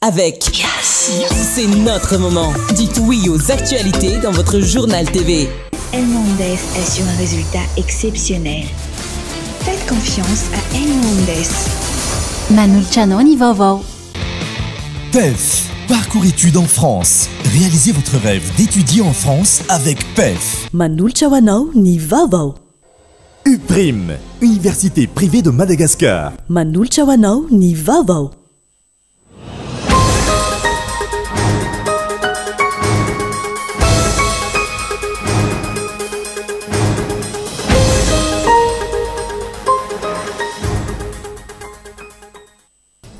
Avec C'est notre moment. Dites oui aux actualités dans votre journal TV. Elmondes assure un résultat exceptionnel. Faites confiance à Elmondes. Manolotra anao ny vaovao. PEF, parcours études en France. Réalisez votre rêve d'étudier en France avec PEF. Manolotra ho anao ny vaovao. UPRIM, Université privée de Madagascar. Manolotra ho anao ny vaovao.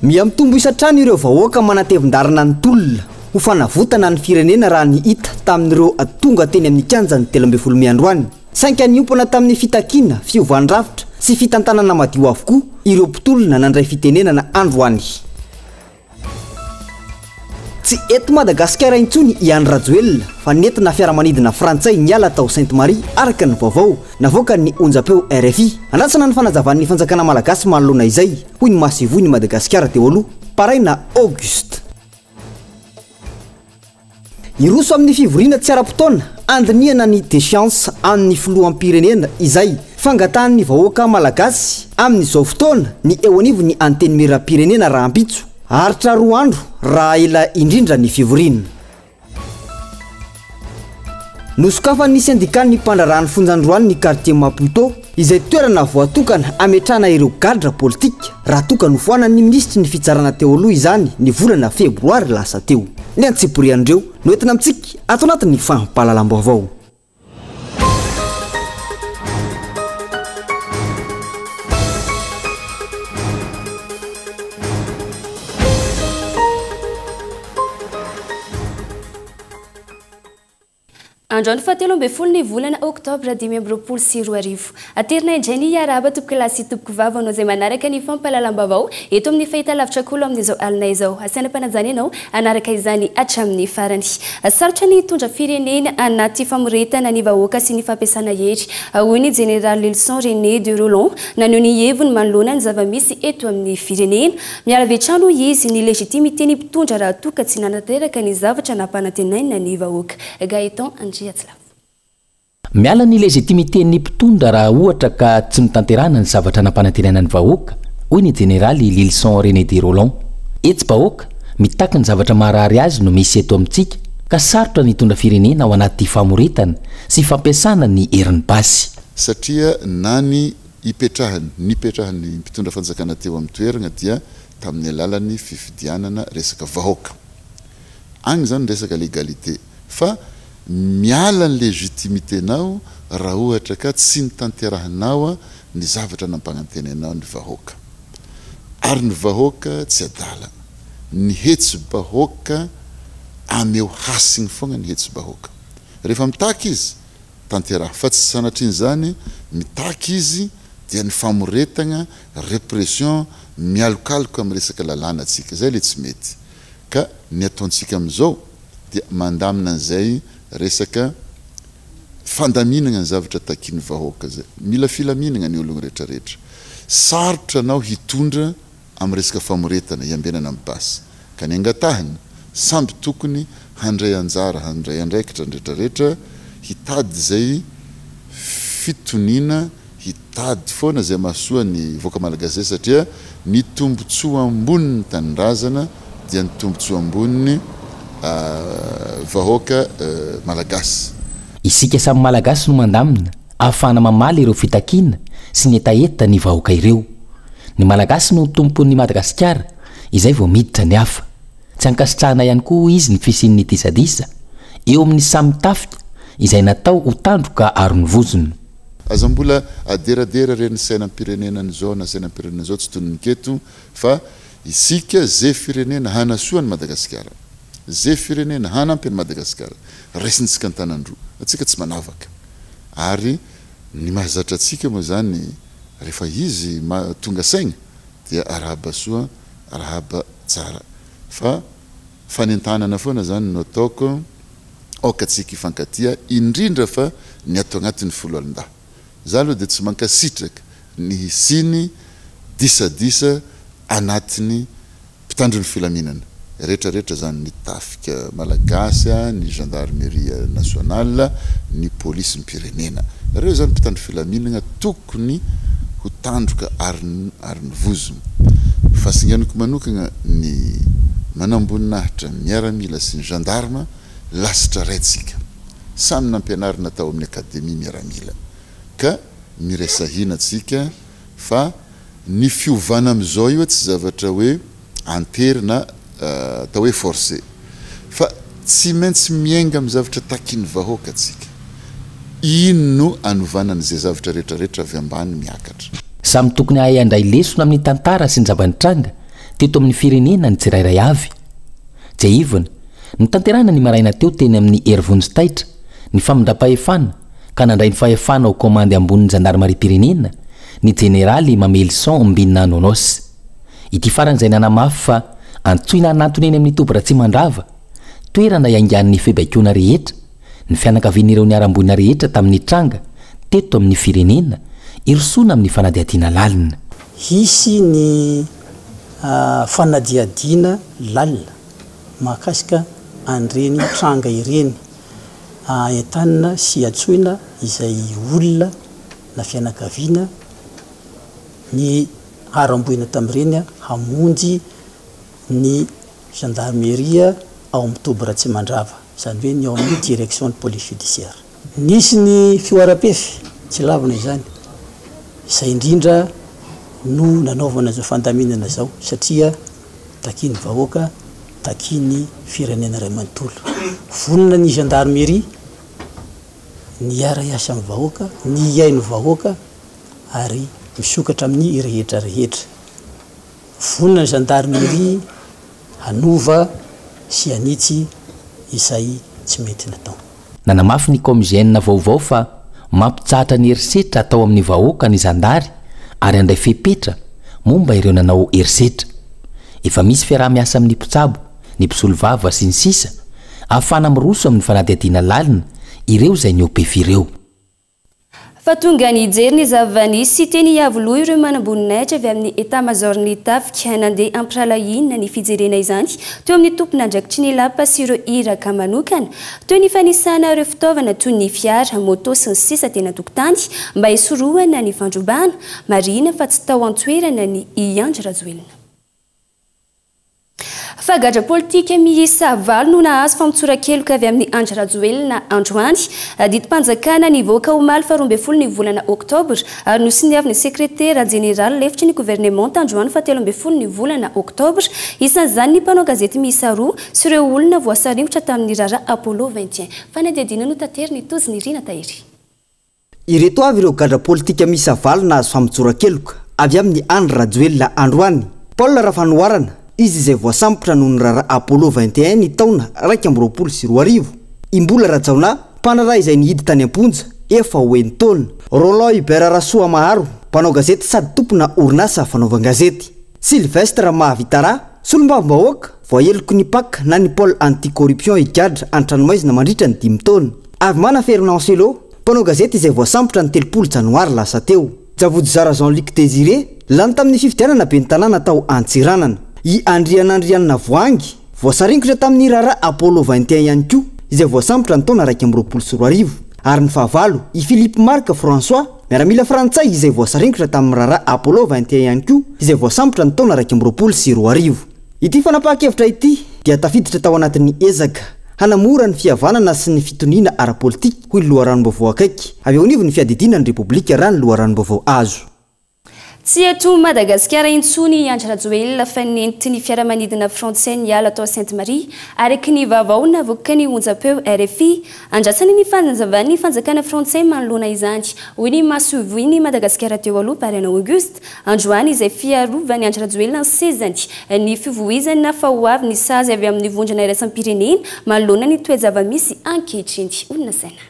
Miha-mitombo isa hatrany ireo vahoaka manatevin-dalana ny tolona ho fanavotana ny firenena raha ny hita tamin'ireo tonga teny amin'ny kianjan'ny 13 mey androany. Sainga niompana tamin'ny fitakiana fiovan-drafitra sy fitantanana madio avokoa ireo mpitolona nandray fitenenana androany. Tsy eto Madagasikara intsony i Andry Rajoelina fa nentina fiaramanidina frantsay niala tao Sainte Marie araka ny vaovao navoakan'ny onjam-peo rfi. Andrasana ny fanazavan'ny fanjakana malagasy manoloana izay, hoy ny masoivohon'i Madagasikara teo aloha, Paraina Auguste. Hiroso amin'ny fivoriana tsy ara-potoana handinihana ny déchéance an'ny filoham-pirenena izay fangatahan'ny vahoaka malagasy amin'izao fotoana ny eo anivon'ny Antenimierampirenena rahampitso. Haharitra roa andro raha ela indrindra ny fivoriana. Nosokafan'ny sendikan'ny mpandraharaha ny fonja androany ny quartier Maputo, izay toerana voatokana hametrahana ireo gadra politika, raha toa ka nofoanan'ny minisitry ny fitsarana teo aloha izany ny volana febroary lasa teo. Ny antsipirian'ireo no entina amintsika ato anatin'ny fampahalalam-baovao. Androany fahatelo ambin'ny folo ny volana oktobra 2025. Aterina indray ny hiarahaba tompokolahy sy tompokovavy anao izay manaraka ny fampahalalam-baovao eto amin'ny fahitalavitra Kolo amin'izao alina izao. Asaina mpanajana ianao hanaraka izany hatramin'ny farany. Sarotra ny hitondra firenena anaty famoretana ny vahoaka sy ny fampiasana hery, hoy ny jeneraly Lylison René de Rolland naneho ny heviny manoloana ny zava-misy eto amin'ny firenena. Miala avy hatrany, hoy izy, ny légitimité ny mpitondra raha toa ka tsy nanatanteraka ny zavatra nampanantenaina ny vahoaka. Gaëtan Andriatsilavo. Miala ny légitimité-n'ny mpitondra raha ohatra ka tsy notanterahana ny zavatra nampanantenaina ny vahoaka, hoy ny jeneraly Lylison René de Rolland. Hetsi-bahoaka, mitaky ny zavatra maharary azy no misy eto amintsika, ka sarotra ny hitondra firenena ao anaty famoretana sy fampiasana ny herin'ny basy. Satria na ny ipetrahany, nipetrahan'ny mpitondra fanjakana teo amin'ny toerana dia tamin'ny alalan'ny fifidianana resaka vahoaka. Agny zany resaka légalité fa miala ny légitimité-nao raha ohatra ka tsy notanterahinao ny zavatra nampanantenainao ny vahoaka. Ary ny vahoaka tsy adala. Ny hetsi-bahoaka ameo hasigny foagna ny hetsi-bahoaka. Rehefa mitaky izy, tanteraho. Fa tsy sanatrian'izany mitaky izy dia ny famoretagna, répression, mialokaloka amin'ny resaka lalàna atsika. Zay le tsy mety. Ka ny ataontsika amin'izao dia mandamina an'izay resaka fandaminagna ny zavatra takian'ny vahoaka zay. Mila filaminagna ny ologno rehetra rehetra. Sarotra anao hitondra amin'ny resaka famoretana, hiambenana amin'ny basy. Ka ny angatahina, samby tokony handray anjara, handray andraikitra ny rehetra rehetra, hitady izay fitoniana, hitady foana izay mahasoa ny vahoaka malagasy izay satria ny tombotsoa ambonin'ny tanindrazana dia ny tombotsoa ambonin'ny vahoaka malagasy. Isika samy Malagasy no mandamina ahafahana mamaly ireo fitakiana sy ny hetaheta ny vahoaka ireo. Ny Malagasy no tompon'i Madagasikara izay vao miditra ny hafa. Tsy ankasitrahana ihany koa hoy izy ny fisian'ny disadisa eo amin'ny samy tafika izay natao ho tandroka aron'ny vozona. Aza mbola aderadera reny sainam-pirenena an'izao na sainam-pirenena izao tsy tononiketo fa isika ze firenena hanasoa an'i Madagasikara, ze firenena hanampy an'i Madagasikara raisintsika an-tanan-droa, antsika tsy manavaka ary ny mahazatra antsika moa zany rehefa izy tonga saigna dia arahaba soa arahaba tsara fa fanentanana foana zany no ataoko aoka tsika hifankatia indrindra fa ny ato agnatin'ny foloalindahy. Za aloha dia tsy mankasitraka ny hisiany disadisa anatin'ny mpitandro ny filaminana. Rehetra rehetra zany, ny tafika malagasy, ny gendarmerie nationale, ny polisim-pirenena. Reo zany mpitandro filaminagna tokony ho tandroka ary ary ny vozona. Fa singaniko manokagna ny manamboninahitra miaramila sy ny gendarme lasitra ray tsika. Samy nampianarina tao amin'ny akademia miaramila. Ka miresa hina tsika fa ny fiovana amizao io tsy zavatra hoe antery na atao hoe forcé fa tsy maintsy miainga amin'ny zavatra takin'ny vahoaka tsika. Iny no anovana an'izay zavatra rehetra rehetra avy ambany miakatra. Samy tokony hahay handray lesona amin'ny tantara sy ny zava-nitranga teto amin'ny firenena ny tsirairay avy. Tsiahivina, notanterahina ny maraina teo teny amin'ny Hery Vonjy Taitra ny famindram-pahefana ka nandray ny fahefana ho kaomandy ambonin'ny zandarimariam-pirenena ny jeneraly Mamelison Mbina Nonos. Ity farany izay nanamafy fa antsoina hanantona eny amin'ny toby Ratsimandrava, toerana iaingan'ny fibaikoana rehetra, ny fianakavian'ireo niharam-boina rehetra tamin'ny tranga teto amin'ny firenena, hirosoana amin'ny fanadihadiana lalina. Hisy ny fanadihadiana lalina mahakasika an'ireny tranga ireny. Entanina sy antsoina izay olona na fianakaviana ny haram-boina tamin'ireny hamonjy ny gendarmerie ao amin'ny toby Ratsimandrava, izany hoe ny ao amin'ny direction de police judiciaire. Nisy ny fihoaram-pefy, tsy lavina izany, izay indrindra no nanaovana izao fandaminana izao satria takian'ny vahoaka, takian'ny firenena iray manontolo. Vonona ny gendarmerie ny hiara-hiasa amin'ny vahoaka, ny hihaino vahoaka ary misokatra amin'ny rehetra rehetra. Vonona ny gendarmerie hanova sy hanitsy izay tsy mety natao. Nanamafy ny Comgn vaovao fa mampitsahatra ny herisetra atao amin'ny vahoaka ny zandary ary handray fepetra momba ireo nanao herisetra. Efa misy fiaraha-miasa amin'ny mpitsabo, ny mpisolovava sy ny sisa ahafahana miroso amin'ny fanadihadiana lalina ireo izay nihoa-pefy ireo. Fa tonga nijery ny zava-nisy teny Iavoloha ireo manamboninahitra avy amin'ny Etat-Major-n'ny Tafika. Nandeha ampirahalahiana ny fijerena izany teo amin'ny tompon'andraikitry ny lapa sy ireo iraka manokana. Teo ny fanisana ireo fitaovana toy ny fiara, moto sy ny sisa teny an-tokotany mba hisorohana ny fandrobana. Marihina fa tsy tao an-toerana ny i Andry Rajoelina. Fa gadra politika miisa valo no nahazo famotsoran-keloka avy amin'i Andry Rajoelina androany. Didim-panjakana nivoaka omaly faha 12 ny volana oktobra ary nosoniavin'ny sekretera jeneraly lefitry ny governemanta androany faha 13 ny volana oktobra. Isan'izany ny mpanao gazety miisa roa sy ireo olona voasaringotra tamin'ny raharaha Apollo 21. Fanadihadiana notaterin'i Tojo Nirina Tahiry. Ireto avy ireo gadra politika miisa valo nahazo famotsoran-keloka avy amin'i Andry Rajoelina androany, Paul Rafanoharana, izy izay voasambotra noho ny raharaha Apollo 21 ny taona 2021, i Mbola Rajaonah, mpandraharaha izay nihidy tany am-ponja efa ho enin-taona, Roland Hubert Rasoamaharo, mpanao gazety sady tompona orinasa fanaovan-gazety, Sylvestre Mahavitara, solombavambahoaka, voaheloky ny Pac na ny Pôle Anti-Corruption higadra an-tranomaizina mandritra ny dimy taona. Avimana Fernand Cello, mpanao gazety izay voasambotra ny 30 janoary lasa teo. Javojozara Jean Luc Désiré, lany tamin'ny fifidianana ben'ny tanàna tao Antsiranana. I Andrianandrianina Voahangy, voasaringotra tamin'ny raharaha Apollo 21 ihany koa, izay voasambotra ny taona 2021. Ary ny fahavalo, i Philippe Marc François, miaramila frantsay izay voasaringotra tamin'ny raharaha Apollo 21 ihany koa, izay voasambotra ny taona 2021. Ity fanapahan-kevitra ity dia tafiditra tao anatin'ny ezaka hanamora ny fihavanana sy ny fitoniana ara-politika, hoy ny loharanom-baovao akaiky avy eo anivon'ny fiadidiana ny Repoblika raha ny loharanom-baovao azo. Tsy eto Madagasikara intsony i Andry Rajoelina fa nentin'ny fiaramanidina frantsay niala tao Sainte Marie, araka ny vaovao navoakan'ny onjam-peo rfi. Andrasana ny fanazavan'ny fanjakana frantsay manoloana izany, hoy ny masoivohon'i Madagasikara teo aloha, Bariana Auguste, androany izay fiarovan'i Andry Rajoelina ny sezany, ny fivoizana fa ho avy ny sazy avy amin'ny vondrona iraisam-pirenena manoloana ny toe-java-misy ankehitriny. Olona saina.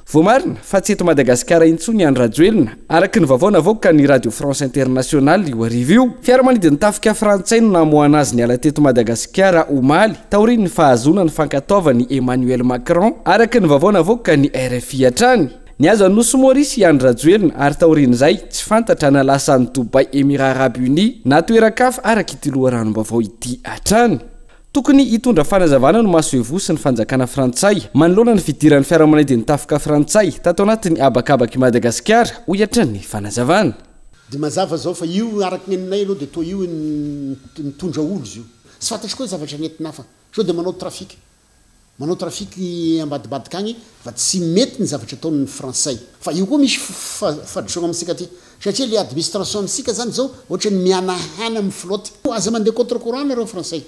Voamarina fa tsy eto Madagasikara intsony i Andry Rajoelina, araka ny vaovao navoakan'ny Radio France Internationale io hariva io. Fiaramanidin'ny tafika frantsay no namoahana azy niala teto Madagasikara omaly, taorian'ny fahazoana ny fankatoavan'i Emmanuel Macron, araka ny vaovao navoakan'ny RFI hatrany. Nihazo an'i Nosy Maurice i Andry Rajoelina ary taorian'izay, tsy fantatra na lasa any Dubaï Emirats Arabes Unis na toeran-kafa, araka ity loharanom-baovao ity hatrany. Tokony hitondra fanazavana ny masoivoho sy ny fanjakana frantsay manoloana ny fidiran'ny fiaramanidin'ny tafika frantsay tato anatin'ny habakabak'i Madagasikara, hoy hatrany ny fanazavana. Dia mazava zao fa io araka ny aminay aloha dia toa io nitondra olo izy io. Tsy fantatro koa ny zavatra nentina hafa. Sao dia manao trafic. Manao trafic ambadibadika agny fa tsy mety ny zavatra ataon'ny frantsay. Fa io koa misy fahadisoagna amintsika aty. Satria le administration amintsika zany zao ohatran'ny mihanahana mi-flotte. Aza mandeha contre courant nareo frantsay.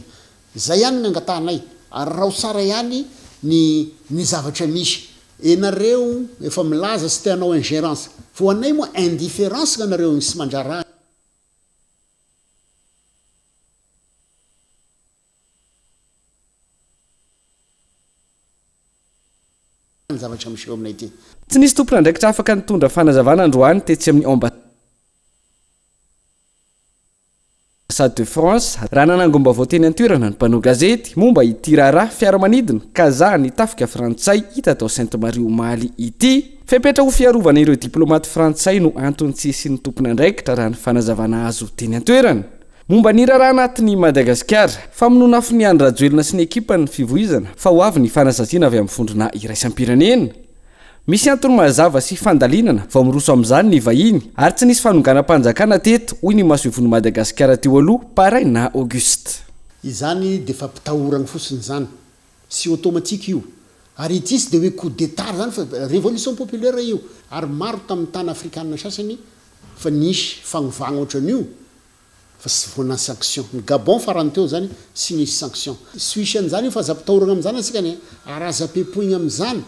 Zay ihany ny angatahanay. Ary raho tsara ihany ny ny zavatra misy. Enareo efa milaza sy te hanao ingerence. Fa ho anay moa indifférence gnanareo igny sy mandrara. Ny zavatra miseho aminay ity. Tsy nisy tompon'andraikitra afaka nitondra fanazavana androany tetsy amin'ny Ambassade de France raha nanangom-baovao teny an-toerana ny mpanao gazety momba ity raharaha fiaramanidina Casa ny tafika frantsay hita tao Sainte Marie omaly ity. Fepetra ho fiarovana ireo diplaomaty frantsay no antony tsy hisian'ny tompon'andraikitra raha ny fanazavana azo teny an-toerana. Momba ny raharaha anatin'i Madagasikara, famonoana afo ny Andry Rajoelina sy ny ekipany ny fivoizana fa ho avy ny fanasaziana avy amin'ny vondrona iraisam-pirenena. Misy antony mazava sy fandalinana vao miroso amin'izany ny vahiny ary tsy nisy fanonganam-panjakana teto, hoy ny masoivohon'i Madagasikara teo aloha, Paraina Auguste. Izany dia fampitahoragny fotsiny izany. Tsy automatique io. Ary ity tsy dia hoe coup d'Etat izany fa révolution populaire io. Ary maro tamin'ny tany afrikana sasany fa nisy fagnovagna ohatran'io fa tsy voana sanction. Ny Gabon farany teo zany tsy nisy sanction. Tsy hisy an'izany io fa aza ampitahoragna amin'izany antsika anie ary aza ampepoigna amin'izany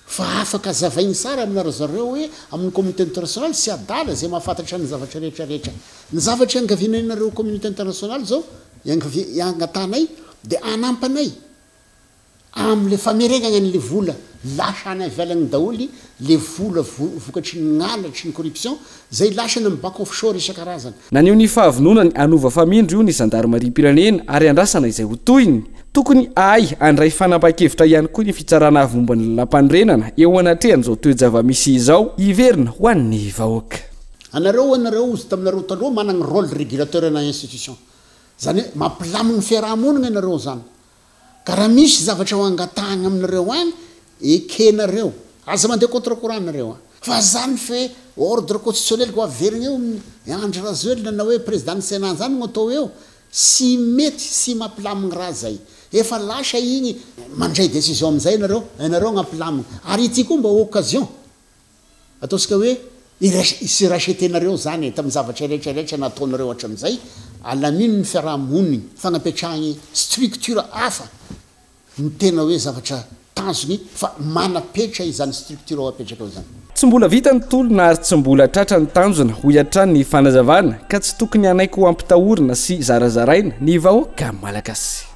fa afaka azavaigny tsara aminareo zareo hoe amin'ny communauté internationale tsy adala izay mahafantatra ny zavatra rehetra rehetra. Ny zavatra iangavianay anareo communauté internationale zao iangavi iangatahanay dia anampanay Amle fameregnagna anle vola lasa any ivelagny daholo le vola vokatry ny gn'alatry ny corruption zay lasa any am banque offshore isan-karazany. Naneho ny fahavononany hanova famindro io ny zandarimariam-pirenena ary andrasana izay ho tohiny. Tokony hahay handray fanapahan-kevitra ihany koa ny fitsarana avo momba ny lalàmpanorenana eo anatrehan'izao toe-javamisy izao hiverina ho an'ny vahoaka. Anareo anareo ozy taminareo taloha managny role régulateur na institution zany hoe mampilamigny fiarahamonigny anareo zany Ka raha misy zavatra ho angatahagna aminareo agny, ekenareo. Aza mandeha contre courant nareo an. Fa zany fe ordre constitutionnel ko averigna eo amin'i Andry Rajoelina na hoe président ny Sénat zany no atao eo, tsy mety, tsy mampilamigny raha zay. Efa lasa igny, mandray décision amizay nareo, ianareo gnampilamigny. Ary ity koa mba occasion. Ataontsika hoe i-se racheter-nareo zany e, tamin'ny zavatra rehetra rehetra nataonareo hatramin'izay, alamino ny fiaraha-monigny, fagnapetrahagny structure hafa no tena hoe zavatra tanjogny fa manapetra izany structure ho apetraka eo zany. Tsy mbola vita ny tolona ary tsy mbola tratra ny tanjona, hoy hatrany ny fanazavana, ka tsy tokony hanaiky ho ampitahorina sy zarazaraina ny vahoaka malagasy.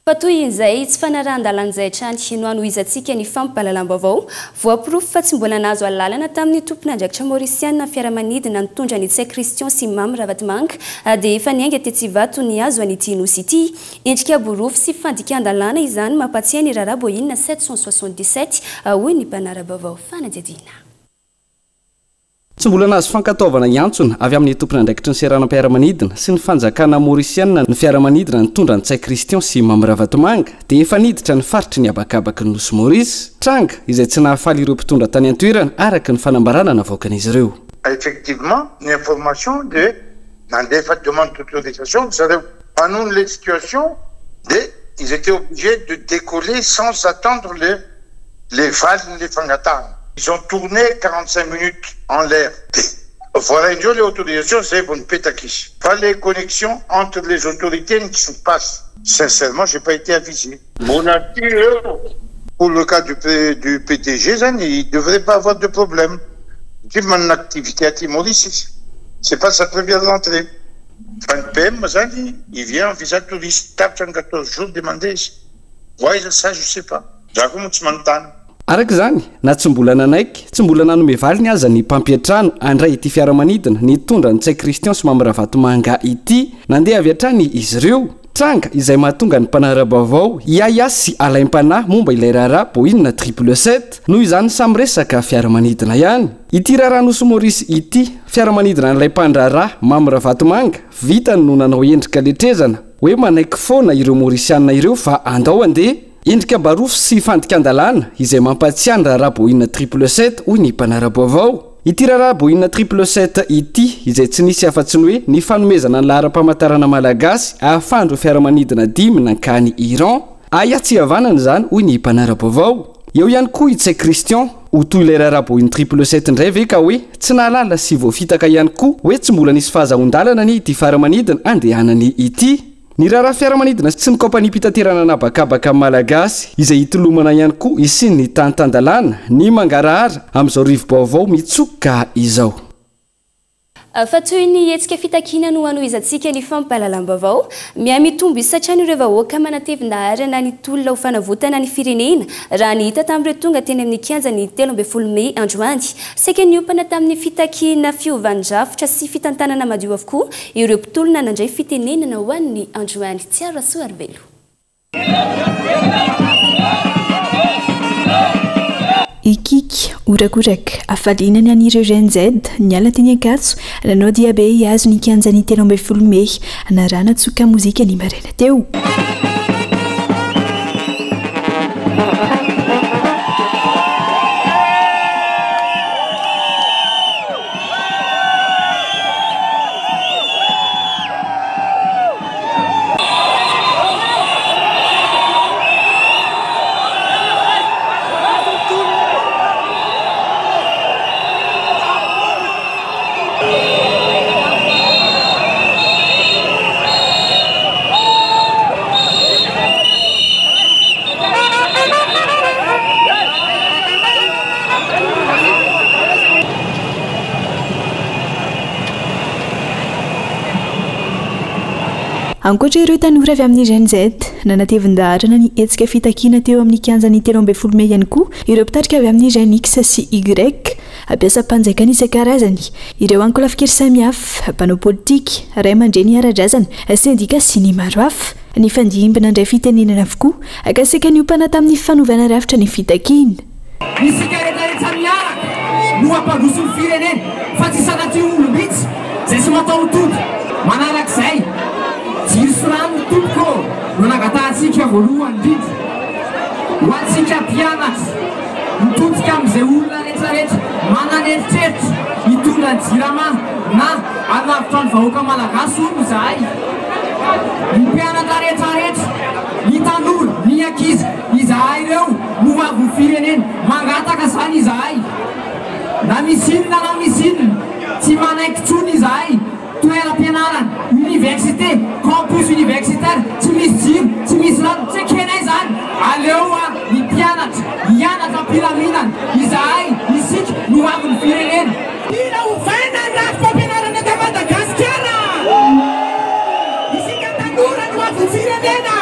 Fa tohin'izay tsy fanarahan-dalàna izay hatrany no hanohizantsika ny fampahalalam-baovao. Voaporofo fa tsy mbola nahazo alalana tamin'ny tompon'andraikitra Maorisiana ny fiaramanidina nitondra an'i Ntsay Christian sy Mamy Ravatomanga dia efa niainga tetsy Ivato nihazo an'ity Nosy ity. Endrika borofo sy fandikan-dalàna izany mampatsiahy ny raharaha Boeing 777, hoy ny mpanara-baovao. Fanadihadiana. Tsy mbola nahazo fankatoavana hiantsona avy amin'ny tompon'andraikitry ny seranam-piaramanidina sy ny fanjakana Maorisiana ny fiaramanidina nitondra an'i Ntsay Christian sy Mamy Ravatomanga dia efa niditra ny faritry ny habakabaky ny Nosy Maurice, tranga izay tsy nahafaly ireo mpitondra tany an-toerana araka ny fanambarana navoakan'izy ireo. Effectivement, ny information dia nandefa demande d'autorisation ry zareo fa noho ny le situation dia ils étaient obligés de décoller sans attendre le le valiny le fangatahana. Ils ont tourné 45 minutes en l'air dia voarain-dreo le autorisation zay vao nipetaka izy fa le connexion entre les autorités no tsy ni-passe. Sincèrement j'ai pas été avisé. Mbola aty eo. Pour le cas du du PDG zany il devrait pas avoir de problème satria manana activité aty Maurice izy, c'est pas sa première rentrée. Fa ny PM zany il vient en visa touriste, tapitra ny 14 jours dia mandeha izy. Ho aiza ça je sais pas. Za koa moa tsy manontany. Araka izany, na tsy mbola nanaiky, tsy mbola nanome valiny aza ny mpampiantrano handray ity fiaramanidina nitondra an'i Ntsay Christian sy Mamy Ravatomanga ity, nandeha avy hatrany izy ireo. Tranga izay mahatonga ny mpanara-baovao hiahiahy sy halaim-panahy momba ilay raharaha Boeing triple sept, noho izany samy resaka fiaramanidina ihany. Ity raharaha Nosy Maurice ity, fiaramanidina an'ilay mpandraharaha Mamy Ravatomanga, vitany no nanao endrika letrezana. Hoe manaiky foana ireo Maorisianina ireo fa andao andeha. Endrika barofo sy fandikan-dalàna izay mampatsiahy ny raharaha Boeing triple sept hoy ny mpanara-baovao. Ity raharaha Boeing triple sept ity izay tsy nisy afa-tsy ny hoe ny fanomezana ny laharam-pamantarana malagasy ahafahan'ireo fiaramanidina dimy nankany Iran. Ahiahy tsy ihavanana izany hoy ny mpanara-baovao. Eo ihany koa i Ntsay Christian. Ho toy ilay raharaha Boeing triple sept indray ve ka hoe tsy nahalala sy voafitaka ihany koa hoe tsy mbola nisy fahazahoan-dalana anie ity faramanidina andehanany ity. Ny raharaha fiaramanidina sy ny kaompaniam-pitaterana an'habakabaka malagasy izay hitolomana ihany koa hisian'ny tany tan-dalàna, ny mangarahara amin'izao rivo-baovao mitsoka izao. Fa toy ny hetsika fitakiana no hanohizantsika ny fampahalalam-baovao. Mihamitombo isa hatrany ireo vahoaka manatevin-daharana ny tolona ho fanavotana ny firenena, raha ny hita tamin'ireo tonga teny amin'ny kianjan'ny 13 mey androany. Saika niompana tamin'ny fitakiana fiovan'ny rafitra sy fitantanana madio avokoa ireo mpitolona nandray fitenenana ho an'ny androany. Tsiaro Rasoarivelo. Hikiky, horakoraka, hafaliana ny an'ireo Gen Z niala teny Ankatso, nanao diabe hihazo ny kianjan'ny 13 mey, narahana tsoka mozika ny maraina teo. Ankoatra ireo tanora avy amin'ny Gen Z, nanatevin-daharana ny hetsika fitakiana teo amin'ny kianjan'ny 13 mey ihany koa ireo mpitarika avy amin'ny Gen X sy Y, mpiasam-panjakana isan-karazany, ireo ankolafin-kery samihafa, mpanao politika, ray aman-dreny ara-drazana, sendika sy ny maro hafa. Nifandimby nandray fitenenana avokoa, ka saika niompana tamin'ny fanovana rafitra ny fitakiana. Isika rehetra rehetra miaraka no hampandroso ny firenena fa tsy sanatria olom-bitsy izay tsy mataho-tody. Manarak'izay, jiro sy rano tompoko ô no nangatahantsika voalohany indrindra ho antsika mpianatra. Mitodika amin'izay olona rehetra rehetra manana eritreritra hitondra ny jirama na hanavotra ny vahoaka malagasy hono izahay. Ny mpianatra rehetra rehetra, ny tanora, ny ankizy. Izahay ireo no ho avin'ny firenena, mangataka izany izahay. Na misy inona na misy inona, tsy manaiky intsony izahay, toeram-pianarana, université, campus universitaire, tsy misy jiro, tsy misy rano, tsy ekenay izany. Aleo ny mpianatra hianatra am-pilaminana, izahay, isika no ho avin'ny firenena. Mila ovaina ny rafi-pampianarana eto Madagasikara! Isika tanora no avin'ny firenena!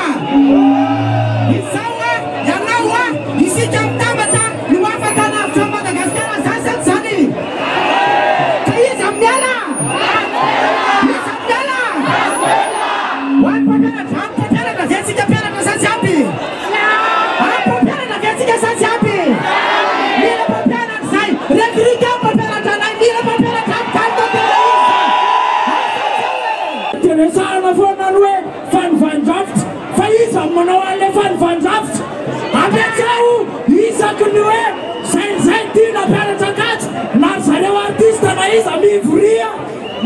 Izaho a, ianao a, isika mitambatra no afaka hanavotra an'i Madagasikara, zany sa tsy zany? Ka iza no miala? Iza no miala? Ho an'ny mpampianatra, ampy mpampianatra ve antsika mpianatra sa tsy ampy? Ampy mpampianatra ve antsika sa tsy ampy? Mila mpampianatra. Zay rekrika mpampianatra anay mila mpampianatra amin'ny kalitao tena izy zany. Asa teo e! Dia resahana foana ny hoe fanovan-drafitra fa iza no manao an'ilay fanovan-drafitra? Apetraho isaky ny hoe zay zay ity nampianatra Ankatso na ry zareo artiste na iza mivoria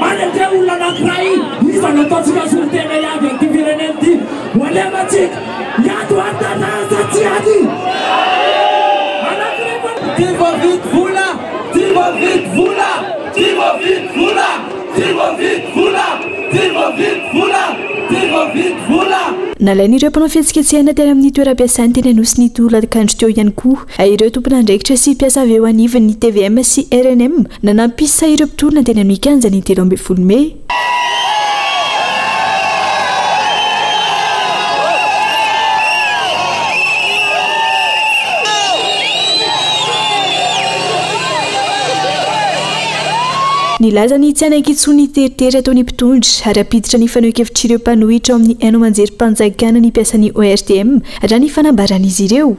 manendre olona anankiray iza no ataontsika solontena hiady an'ity firenena ity ho alefantsika hiady ho an'ny tanàna sa tsy hiady? Anankiray fa Tsy voavidy vola, tsy voavidy vola, tsy voavidy vola, tsy voavidy vola, tsy voavidy vola, tsy voavidy vola. Nalain'ireo mpanao fihetsiketsehana teny amin'ny toeram-piasany teny Anosy ny tolakandro teo ihany koa ireo tompon'andraikitra sy mpiasa avy eo anivon'ny tvm sy rnm nanampy isa ireo mpitolona teny amin'ny kianjan'ny 13 mey. Nilaza ny tsy hanaiky intsony ny teritery ataon'ny mpitondra ary hampiditra ny fanehoan-kevitr'ireo mpanohitra ao amin'ny haino aman-jerim-panjakana ny mpiasan'ny ORTM, raha ny fanambaran'izy ireo.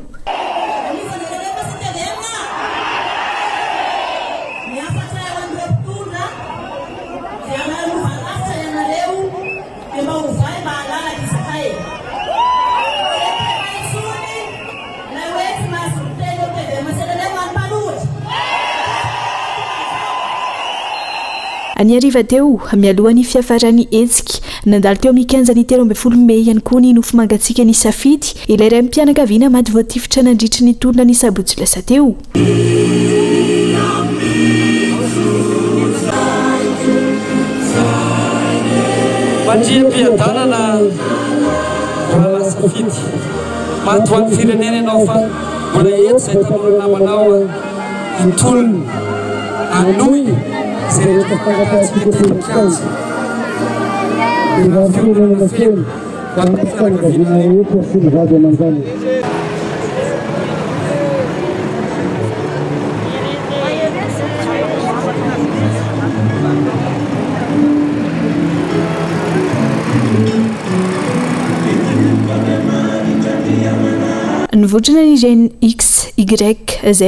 Ny hariva teo, mialoha ny fiafaran'ny hetsika, nandalo teo amin'ny kianjan'ny 13 mey ihany koa ny nofo mangatsiaka ny Safidy, ilay raim-pianakaviana maty voatifitra nandritry ny tolona ny sabotsy lasa teo. Mandriam-piadanana Rahalahy Safidy. Maty ho an'ny firenena ianao fa mbola eto izay tanora namanao hitolona hanohy izay rehetra fangatahantsika teny an-kianja. Mirary fiononana feno ho an'ny fianakaviana rehetra sy ny vady aman-janaka. Nivotrona ny Gen X, Y, Z,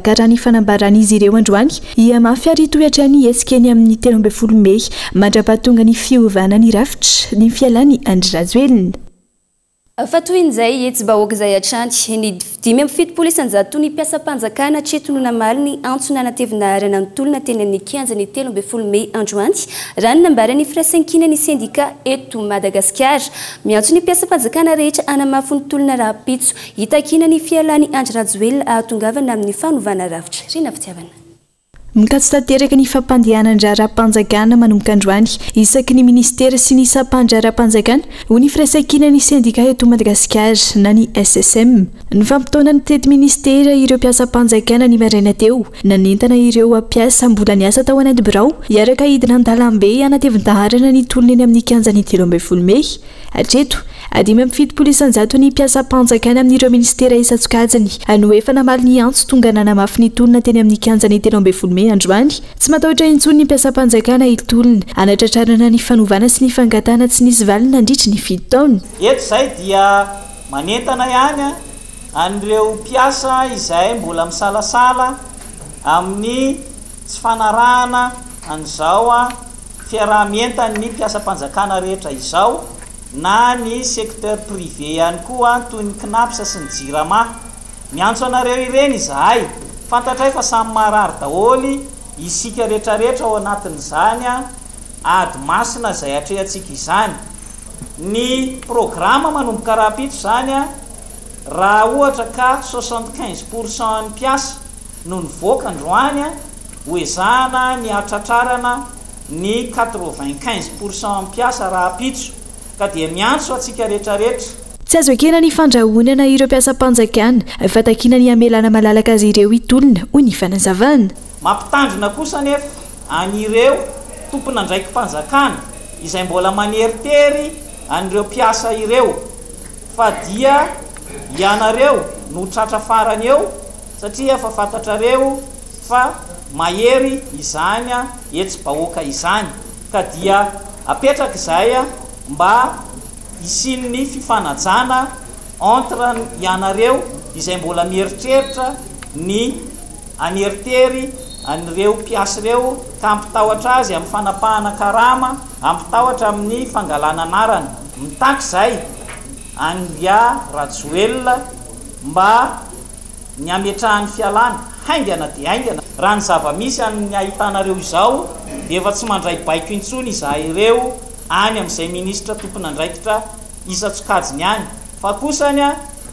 ka raha ny fanambaran'izy ireo androany, hihamafy ary hitohy hatrany ny hetsika eny amin'ny 13 mey mandra-pahatonga ny fiovana ny rafitra, ny fialan'i Andry Rajoelina. Fa tohin'izay hetsi-bahoaka izay hatrany, ny 75 isan-jaton'ny mpiasam-panjakana hatreto no namaly ny antso nanatevin-daharana ny tolona teny amin'ny kianjan'ny 13 mey androany, raha ny nambaran'ny Firaisankinan'ny sendika eto Madagasikara. Miantso ny mpiasam-panjakana rehetra hanamafy ny tolona rahampitso, hitakiana ny fialan'i Andry Rajoelina hahatongavana amin'ny fanovana rafitra. Rina Fitiavana. Mikatso tanteraka ny fampandehanan-draharaham-panjakana manomboka androany isaky ny minisitera sy ny sampan-draharaham-panjakana, hoy ny Firaisankinan'ny sendika eto Madagasikara na ny SSM. Nifampitaona nitety minisitera ireo mpiasam-panjakana ny maraina teo, nanentana ireo mpiasa mbola niasa tao anaty birao hiaraka hidina an-dalambe hanatevin-daharana ny tolona eny amin'ny kianjan'ny 13 mey. Hatreto, 75 isan-jato ny mpiasam-panjakana amin'ireo minisitera isan-tsokajiny no efa namaly ny antso tonga nanamafy ny tolona teny amin'ny kianjan'ny 13 mey androany. Tsy matahotra intsony ny mpiasam-panjakana hitolona hanatratrarana ny fanovana sy ny fangatahana tsy nisy valiny nandritry ny fito taona. Eto izay dia manentana ihany an'ireo mpiasa izay mbola misalasala amin'ny tsy fanarahana an'izao fiaraha-mientan'ny mpiasam-panjakana rehetra izao na ny secteur privé ihany koa toy ny Cnaps sy ny Jirama. Miantso anareo ireny izahay. Fantatray fa samy marary daholo isika retraretra ao anatin'izany ady masina izay atrehantsika izany. Ny programa manomboka rahampitso izany raha ohatra ka 75 pour cent an'ny mpiasa no nivoaka androany, Ho ezahana ny hatratrarana ny 95 pour cent mpiasa rahampitso ka dia miantso antsika retraretra. Tsy azo ekena ny fandrahonana ireo mpiasam-panjakana fa takiana ny hamelana malalaka azy ireo hitolona, hoy ny fanazavana. Mampitandrina kosa anefa an'ireo tompon'andraiki-panjakana izay mbola maneritery an'ireo mpiasa ireo fa dia ianareo no tratra farany eo satria efa fantatrareo fa mahery izany hetsi-bahoaka izany ka dia apetraka izay mba hisian'ny fifanajana entre ianareo izay mbola mieritreritra ny haneritery an'ireo mpiasa ireo ka hampitahotra azy amin'ny fanapahana karama, hampitahotra amin'ny fangalana anarana. Mitaky izay an'ingahy Rajoelina mba ny hametrahany fialana haingana dia haingana. Raha ny zava-misy amin'ny ahitanareo izao dia efa tsy mandray baiko intsony izahay ireo any amin'izay minisitra tompon'andraikitra isan-tsokajiny any fa kosany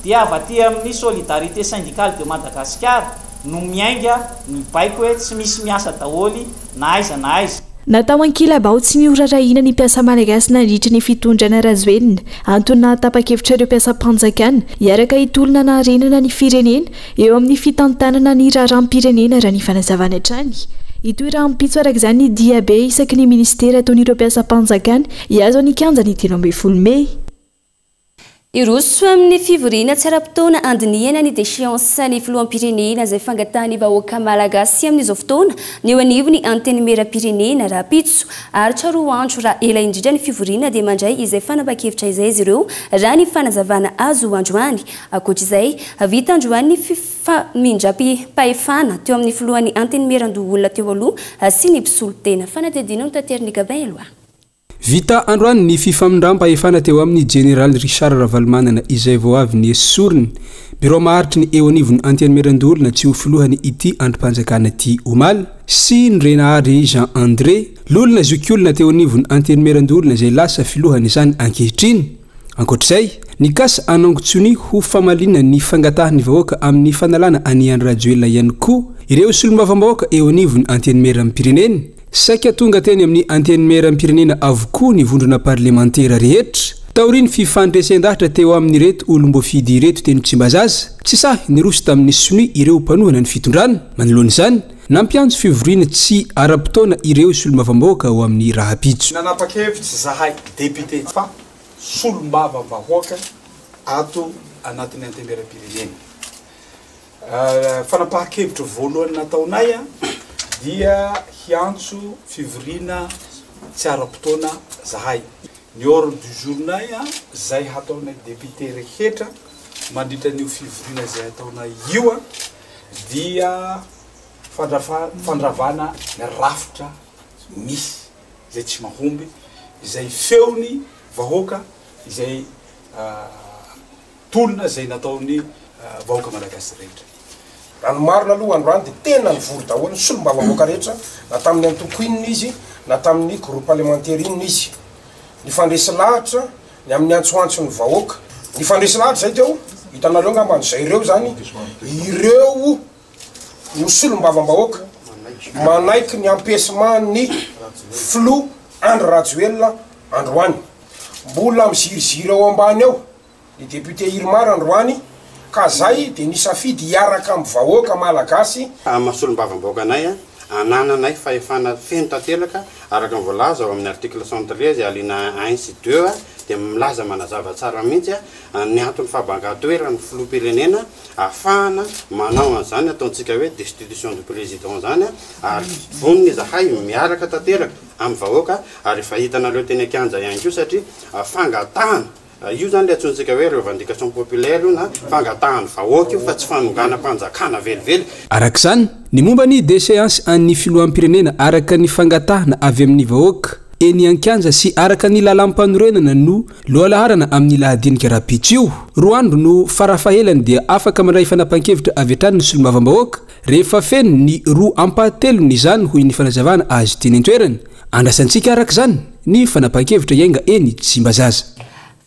dia avy aty amin'ny Solidarité Syndicale de Madagascar no miainga ny baiko hoe tsy misy miasa daholo na aiza na aiza. Natao ankilabao tsy norarahina ny mpiasa malagasy nandritry ny fitondrana Rajoelina. Antony nahatapa-kevitra ireo mpiasam-panjakana hiaraka hitolona hanarenana ny firenena eo amin'ny fitantanana ny raharaham-pirenena raha ny fanazavana hatrany. Hitohy rahampitso araka izany ny diabe isaky ny minisitera ataon'ireo mpiasam-panjakana hihazo ny kianjan'ny 13 mey. Hiroso amin'ny fivoriana tsy ara-potoana handinihana ny déchéance ny filoham-pirenena izay fangatahan'ny vahoaka malagasy amin'izao fotoana ny eo anivon'ny Antenimierampirenena rahampitso. Haharitra roa andro raha ela indrindra ny fivoriana dia mandray izay fanapahan-kevitra izay izy ireo raha ny fanazavana azo androany. Ankoatra izay, vita androany ny fifamindram-pahefana teo amin'ny filohan'ny Antenimierandoholona teo aloha sy ny mpisolo tena. Fanadihadiana notaterin'i Gabin Eloi. Vita androany ny fifamindram-pahefana teo amin'ny Jeneraly Richard Ravalomanana izay vao avy nesoriny birao maharitry ny eo anivon'ny Antenimierandoholona tsy ho filohany ity andrim-panjakana ity omaly sy ny Renahary Jean André, loholona zokiolona teo anivon'ny Antenimierandoholona izay lasa filohan'izany ankehitriny. Ankoatra izay, nikasa hanangon-tsonia ho famaliana ny fangatahan'ny vahoaka amin'ny fanalana an'i Andry Rajoelina ihany koa ireo solombavambahoaka eo anivon'ny Antenimieram-pirenena. Saika tonga teny amin'ny Antenimieram-pirenena avokoa ny vondrona parlemantera rehetra, taorian'ny fifandresen-dahatra teo amin'ireto olom-boafidy ireto teny Tsimbazaza. Tsy sahy niroso tamin'ny sonia ireo mpanohana ny fitondrana. Manoloana izany, nampiantso fivoriana tsy ara-potoana ireo solombavambahoaka ho amin'ny rahampitso. Nanapa-kevitra izahay député fa solombavambahoaka ato anatin'ny Antenimieram-pirenena. Fanapahan-kevitra voalohany nataonay dia hiantso fivoriana tsy ara-potoana zahay. Ny ordre du jour-nay izay hataonay député rehetra mandritra an'io fivoriana izay hataonay io dia fandravana ny rafitra misy izay tsy mahomby, izay feon'ny vahoaka izay tolona izay nataon'ny vahoaka malagasy rehetra. Raha ny marina aloha androany dia tena nivory daholo ny solombavambahoaka rehetra na tamin'ny antoko inona izy na tamin'ny groupe parlementaire inona izy. Nifandresy lahatra ny amin'ny antsoantson'ny vahoaka. Nifandresy lahatra izay teo, hitanareo angamba an'izay ireo izany, ireo no solombavambahoaka manaiky ny empêchement-n'ny filoha Andry Rajoelina androany. Mbola miziriziry ao ambany ao ny député Irmar androany ka zay de nisafidy hiaraka am vahoaka malagasy. Amin'ny maha solombavambahoaka anay, anananay fahefana feno tanteraka araka ny voalaza ao amin'ny article 113 alinéa un sy deux dia milaza manazava tsara mihitsy ny antony fahabangan-toeran'ny filoham-pirenena ahafahana manao an'izany ataontsika hoe destitution du président izany ary vonona izahay miaraka tanteraka amin'ny vahoaka ary efa hitanareo teny an-kianja ihany koa satria fangatahana Io izany ilay antsointsika hoe revendication populaire io na fangatahan'ny vahoaka io fa tsy fanonganam-panjakana velively. Araka izany, ny momba ny déchéance an'ny filoham-pirenena araka ny fangatahana avy amin'ny vahoaka eny an-kianja sy araka ny lalàmpanorenana no lohalaharana amin'ny lahadinika rahampitso io. Roa andro no farafahelany dia afaka mandray fanapahan-kevitra avy hatrany ny solombavambahoaka rehefa feno ny roa ampahatelony izany hoy ny fanazavana azo teny an-toerana. Andrasantsika araka izany ny fanapahan-kevitra hiainga eny Tsimbazaza.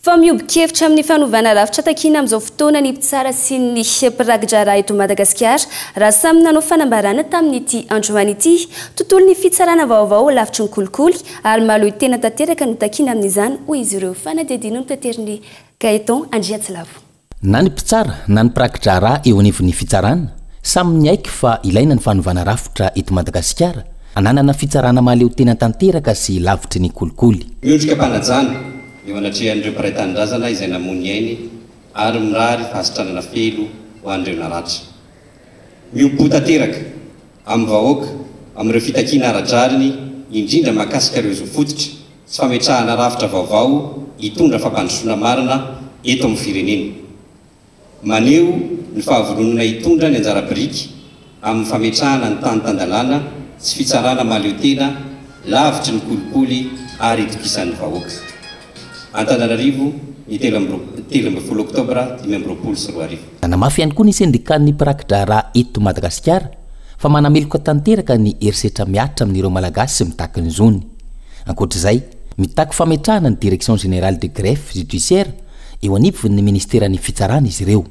Fa miombon-kevitra amin'ny fanovana rafitra takiana amin'izao fotoana ny mpitsara sy ny mpiraki-draharaha eto Madagasikara raha samy nanao fanambarana tamin'ity androany ity. Tontolon'ny fitsarana vaovao lavitry ny kolikoly ary mahaleo tena tanteraka no takiana amin'izany, hoy izy ireo. Fanadihadiana notaterin'i Gaëtan Andriatsilavo. Na ny mpitsara na ny mpiraki-draharaha eo anivon'ny fitsarana, samy niaiky fa ilaina ny fanovana rafitra eto Madagasikara, hananana fitsarana mahaleo tena tanteraka sy lavitry ny kolikoly. Miondrika am-panajana eo anatrehan'ireo mpiray tanindrazana izay namoy ny ainy ary mirary fahasitranana feno ho an'ireo naratra. Miombom-po tanteraka amin'ny vahoaka amin'ireo fitakiana ara-drariny indrindra mahakasika ireo zo fototra sy fametrahana rafitra vaovao hitondra fampandrosoana marina eto amin'ny firenena. Maneho ny fahavononana hitondra ny anjara biriky amin'ny fametrahana ny tany tan-dalàna sy fitsarana mahaleo tena lavitry ny kolikoly ary itokisan'ny vahoaka. Antananarivo, ny 13 oktobra 2025. Nanamafy ihany koa ny sendikan'ny mpiraki-draharaha eto Madagasikara fa manameloka tanteraka ny herisetra mihatra amin'ireo Malagasy mitaky ny zony. Ankoatra izay, mitaky fametrahana ny Direction Générale de Greffe Judiciaire eo anivon'ny Ministeran'ny Fitsarana izy ireo.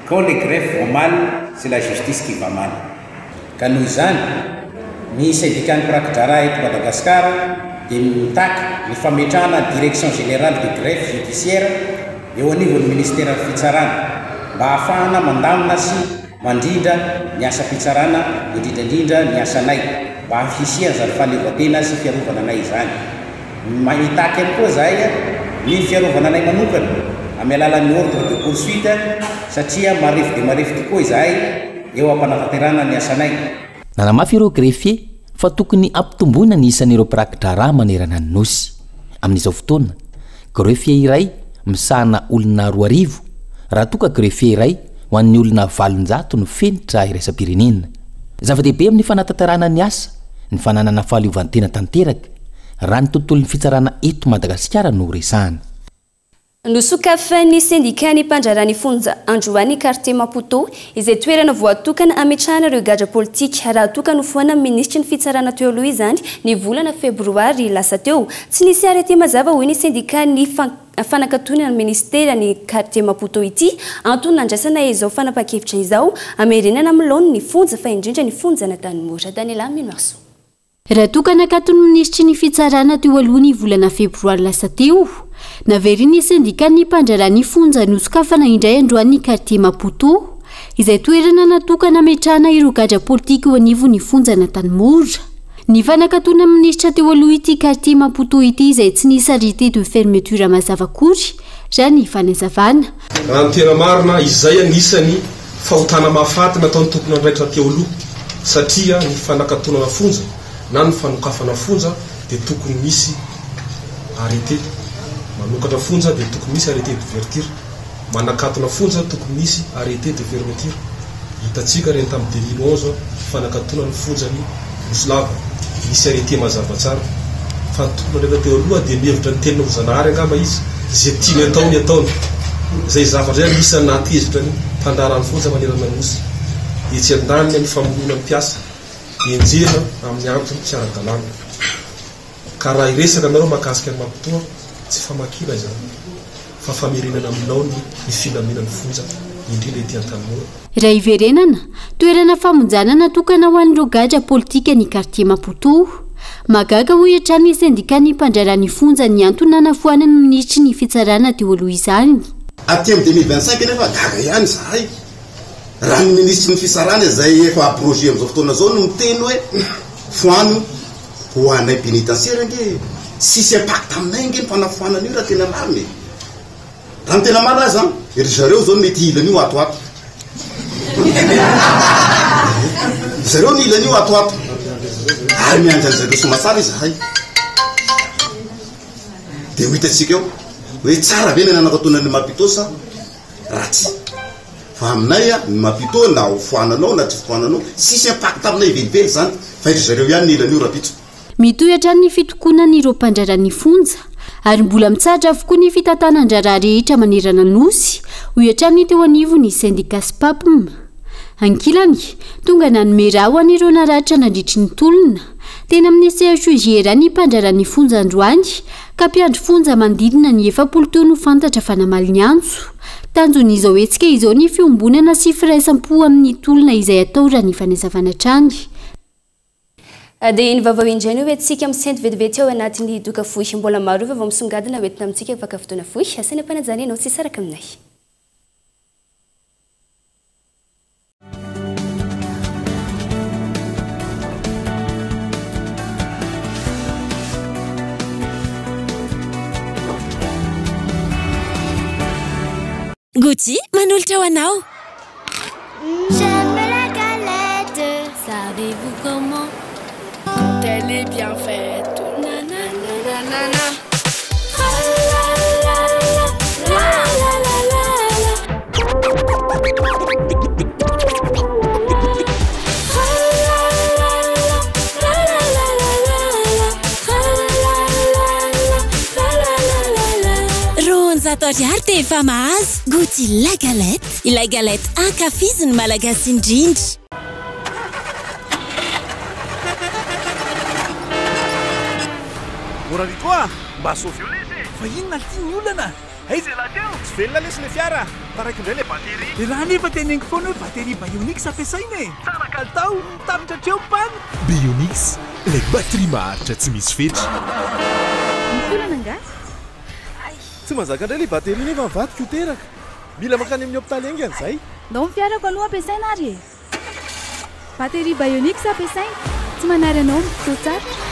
Quand le greffe va mal, c'est la justice qui va mal. Ka noho izany, ny sendikan'ny mpiraki-draharaha eto Madagasikara dia mitaky ny fametrahana ny Direction Générale de Greffe Judiciaire eo anivon'ny Ministeran'ny Fitsarana mba hahafahana mandamina sy mandrindra ny asam-pitsarana, indrindra indrindra ny asanay, mba hisian'izany fahaleovantena sy fiarovana anay izany. Mitaky ihany koa izahay ny fiarovana anay manokana amin'ny alalan'ny ordre de poursuite satria marefo dia marefo tokoa izahay eo am-panatanterahana ny asanay. Nanamafy ireo greffier fa tokony hampitomboina ny isan'ireo mpiraki-draharaha manerana ny Nosy. Amin'izao fotoana, greffier iray misahana olona 2000, raha toa ka greffier iray ho an'ny olona 800 no fenitra iraisam-pirenena. Zava-dehibe amin'ny fanatanterahana ny asa ny fananana fahaleovantena tanteraka. raha ny tontolon'ny fitsarana eto Madagasikara no resahana. Nosokafan'ny sendikan'ny mpandraharaha ny fonja androany Quartier Maputo, izay toerana voatokana hametrahana ireo gadra politika, raha toa ka nofoanan'ny minisitry ny fitsarana teo aloha izany ny volana febroary lasa teo. Tsy nisy arrêté mazava hoy ny sendikan'ny fanakatonana ny minisitera ny Quartier Maputo ity, antony nandraisana izao fanapahan-kevitra izao, hamerenana amin'ny laoniny ny fonja fa indrindra ny fonjan'Antanimora. Daniela Minoarisoa. Raha toa ka nakaton'ny minisitry ny Fitsarana teo aloha ny volana febroary lasa teo, naverin'ny sendikan'ny mpandraharaha ny fonja nosokafana indray androany ny Quartier Maputo, izay toerana natokana hametrahana ireo gadra politika eo anivon'ny fonjan'Antanimora. Ny fanakatonan'ny minisitra teo aloha ity Quartier Maputo ity izay tsy nisy arrêté de fermeture mazava akory, raha ny fanazavana. Raha ny tena marina, izay anisany Fahotana mahafaty nataon'ny tompon'andraikitra teo aloha satria ny fanakatonana fonja na ny fanokafana fonja dia tokony misy arrêté, manokatra fonja dia tokony misy arrêté d'ouverture, manakatona fonja tokony misy arrêté de fermeture. Hitantsika ireny tamin'ny 2011 fanakatonana ny fonjan'i Nosy Lava, nisy arrêté mazava tsara. Fa ny tompon'andraikitra teo aloha dia mihevitra ny tenany ho Zanahary angamba izy, izay tiany atao ny ataony. Izay zavatra izay anisan'ny nahatezitra ny mpandraharaha ny fonja manerana ny Nosy. Etsy andaniny ny famonoana ny mpiasa, enjehina amin'ny antony tsy ara-dalàna. Ka raha hiresaka anareo mahakasika an'i Maputo, tsy famakiana izany, fa famerenana amin'ny laoniny ny filaminan'ny fonja, indrindra ety Antanimora. Raha hiverenana, toerana famonjana natokana ho an'ireo gadra politika ny Quartier Maputo. Mahagaga hoy hatrany ny sendikan'ny mpandraharaha ny fonja ny antony nanafoanan'ny minisitry ny fitsarana teo aloha izany. Aty amin'ny 2025 anefa gaga ihany izahay raha ny minisitry ny fitsarana izay efa abrogé amin'izao fotoana izao no miteny hoe foano Ho anay pénitentiaire ange tsisy impact aminay ange ny fanafoanana io raha tena marina e! Raha ny tena marina aza ry zareo zao mety hila an'io ato ato. Ry zareo no hila an'io ato ato. Ary miandry an'zareo soamatsara izahay. Dia ho hitantsika eo hoe tsara ve ny nanakatona an'i Mapito sa ratsy. Fa aminay a, ny Mapito na ho foananao na tsy foananao, tsisy impact aminay velively izany, fa ry zareo ihany ny ilan'io rapitso. Mitohy hatrany ny fitokonan'ireo mpandraharaha ny fonja ary mbola mitsahatra avokoa ny fitantanan-draharaha rehetra manerana ny Nosy, hoy hatrany ny teo anivon'ny sendika Spapm. Ankilany, tonga nanome rà ho an'ireo naratra nandritry ny tolona, teny amin'ny CHU JRA ny mpandraharaha ny fonja androany, ka mpiandry fonja manodidina ny 40 teo no fantatra fa namaly ny antso. Tanjon'izao hetsika izao ny fiombonana sy firaisam-po amin'ny tolona izay atao raha ny fanazavana hatrany. Dia iny vaovao indray no hoentintsika misento vetivety ao anatin'ny doka fohy. Mbola maro ireo vaovao misongadina hoentina amintsika afaka fotoana fohy. Asaina am-panajana ianao tsy hisaraka aminay. Gucci manolotra ho anao. J'aime la galette, savez-vous comment Quand elle est bien faite, nanananana. 200 ariary dia efa mahazo Gouty la galette, ilay galette ankafizin'ny Malagasy indrindra. O Rariko a! Mba sauveo lesy e! Fa inona lty ny olana? Aiza ialahy teo? Tsy velona lesy le fiara a! Taraiky indray le batterie. Dia raha nefa teneniko foana hoe batterie Bionix ampiasaina e! Tsara kalitao, tapitra hatreo ny panne. Bionix, ilay batterie maharitra tsy misy fetra. Misy olana angaha? Tsy mahazaka indray ilay batterie nefa ny vadiko ho teraka. Mila mankany amin'ny hopitaly haingana izay. Ndao ny fiarako aloha ampiasaina ary e! Batterie Bionix ampiasaina, tsy manary anao amin'ny fotoan-tsarotra.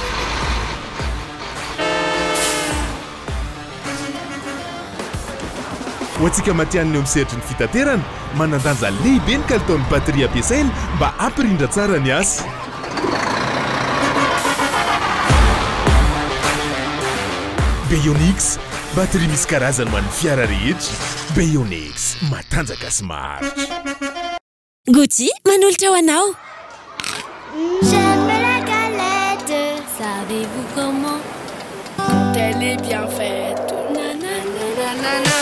Ho antsika matihanina eo amin'ny sehatry ny fitaterana, manan-danja lehibe ny kalitaon'ny batterie ampiasaina mba hampirindra tsara ny asa. Bionix, batterie misy karazany ho an'ny fiara rehetra. Bionix, matanjaka sy maharitra. Gucci manolotra ho anao. J'aime la galette, savez-vous comment? est bien faite. Nananana.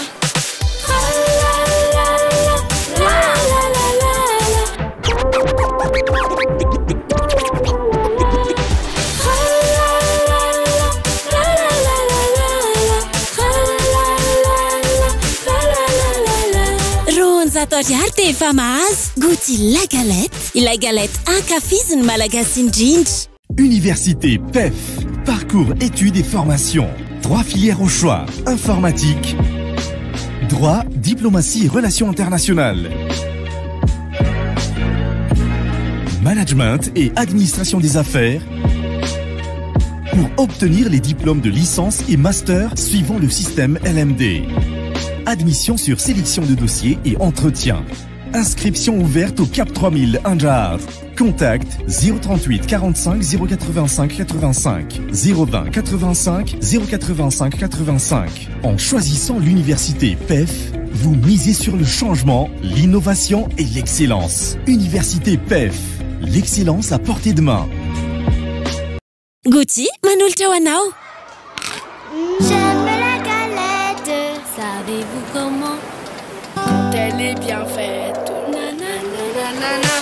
200 ariary dia efa mahazo Gouty la galette, ilay galette ankafizin'ny Malagasy indrindra. Université PEF, parcours études et formation. Trois filières au choix. Informatique, droit, diplomatie et relations internationales. Management et administration des affaires. Pour obtenir les diplômes de licence et master suivant le système LMD. Admission sur sélection de dossiers et entretien. Inscription ouverte au Cap 3000 Anjar. Contact 038 45 085 85 020 85 085 85. En choisissant l'université PEF, vous misez sur le changement, l'innovation et l'excellence. Université PEF, l'excellence à portée de main. Gouty manolotra ho anao. J'aime la galette, savez-vous comment? Quand elle est bien faite, nananana.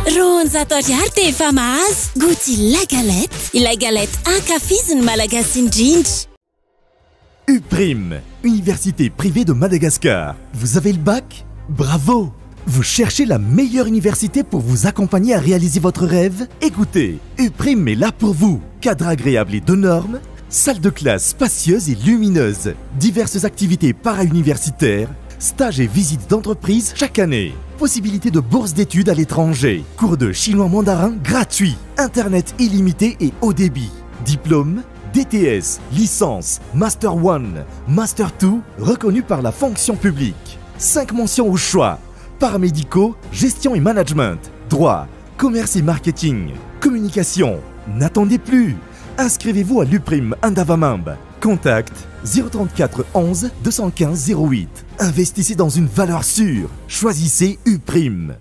200 ariary dia efa mahazo Gouty la galette, ilay galette ankafizin'ny Malagasy indrindra. UPRIM, Université privée de Madagascar. Vous avez le bac? Bravo! Vous cherchez la meilleure université pour vous accompagner à réaliser votre rêve? Écoutez, UPRIM est là pour vous. Cadre agréable et de normes, salle de classe spacieuse et lumineuse, diverses activités para-universitaires, stages et visites d'entreprise chaque année. Possibilité de bourse d'études à l'étranger, cours de chinois mandarin gratuit, internet illimité et haut débit, diplôme, DTS, licence, Master 1, Master 2, reconnu par la fonction publique. 5 mentions au choix. Paramédicaux, gestion et management, droit, commerce et marketing, communication. N'attendez plus. Inscrivez-vous à l'UPRIM Andavamamba. Contact 034 11 215 08. Investissez dans une valeur sûre. Choisissez UPRIM.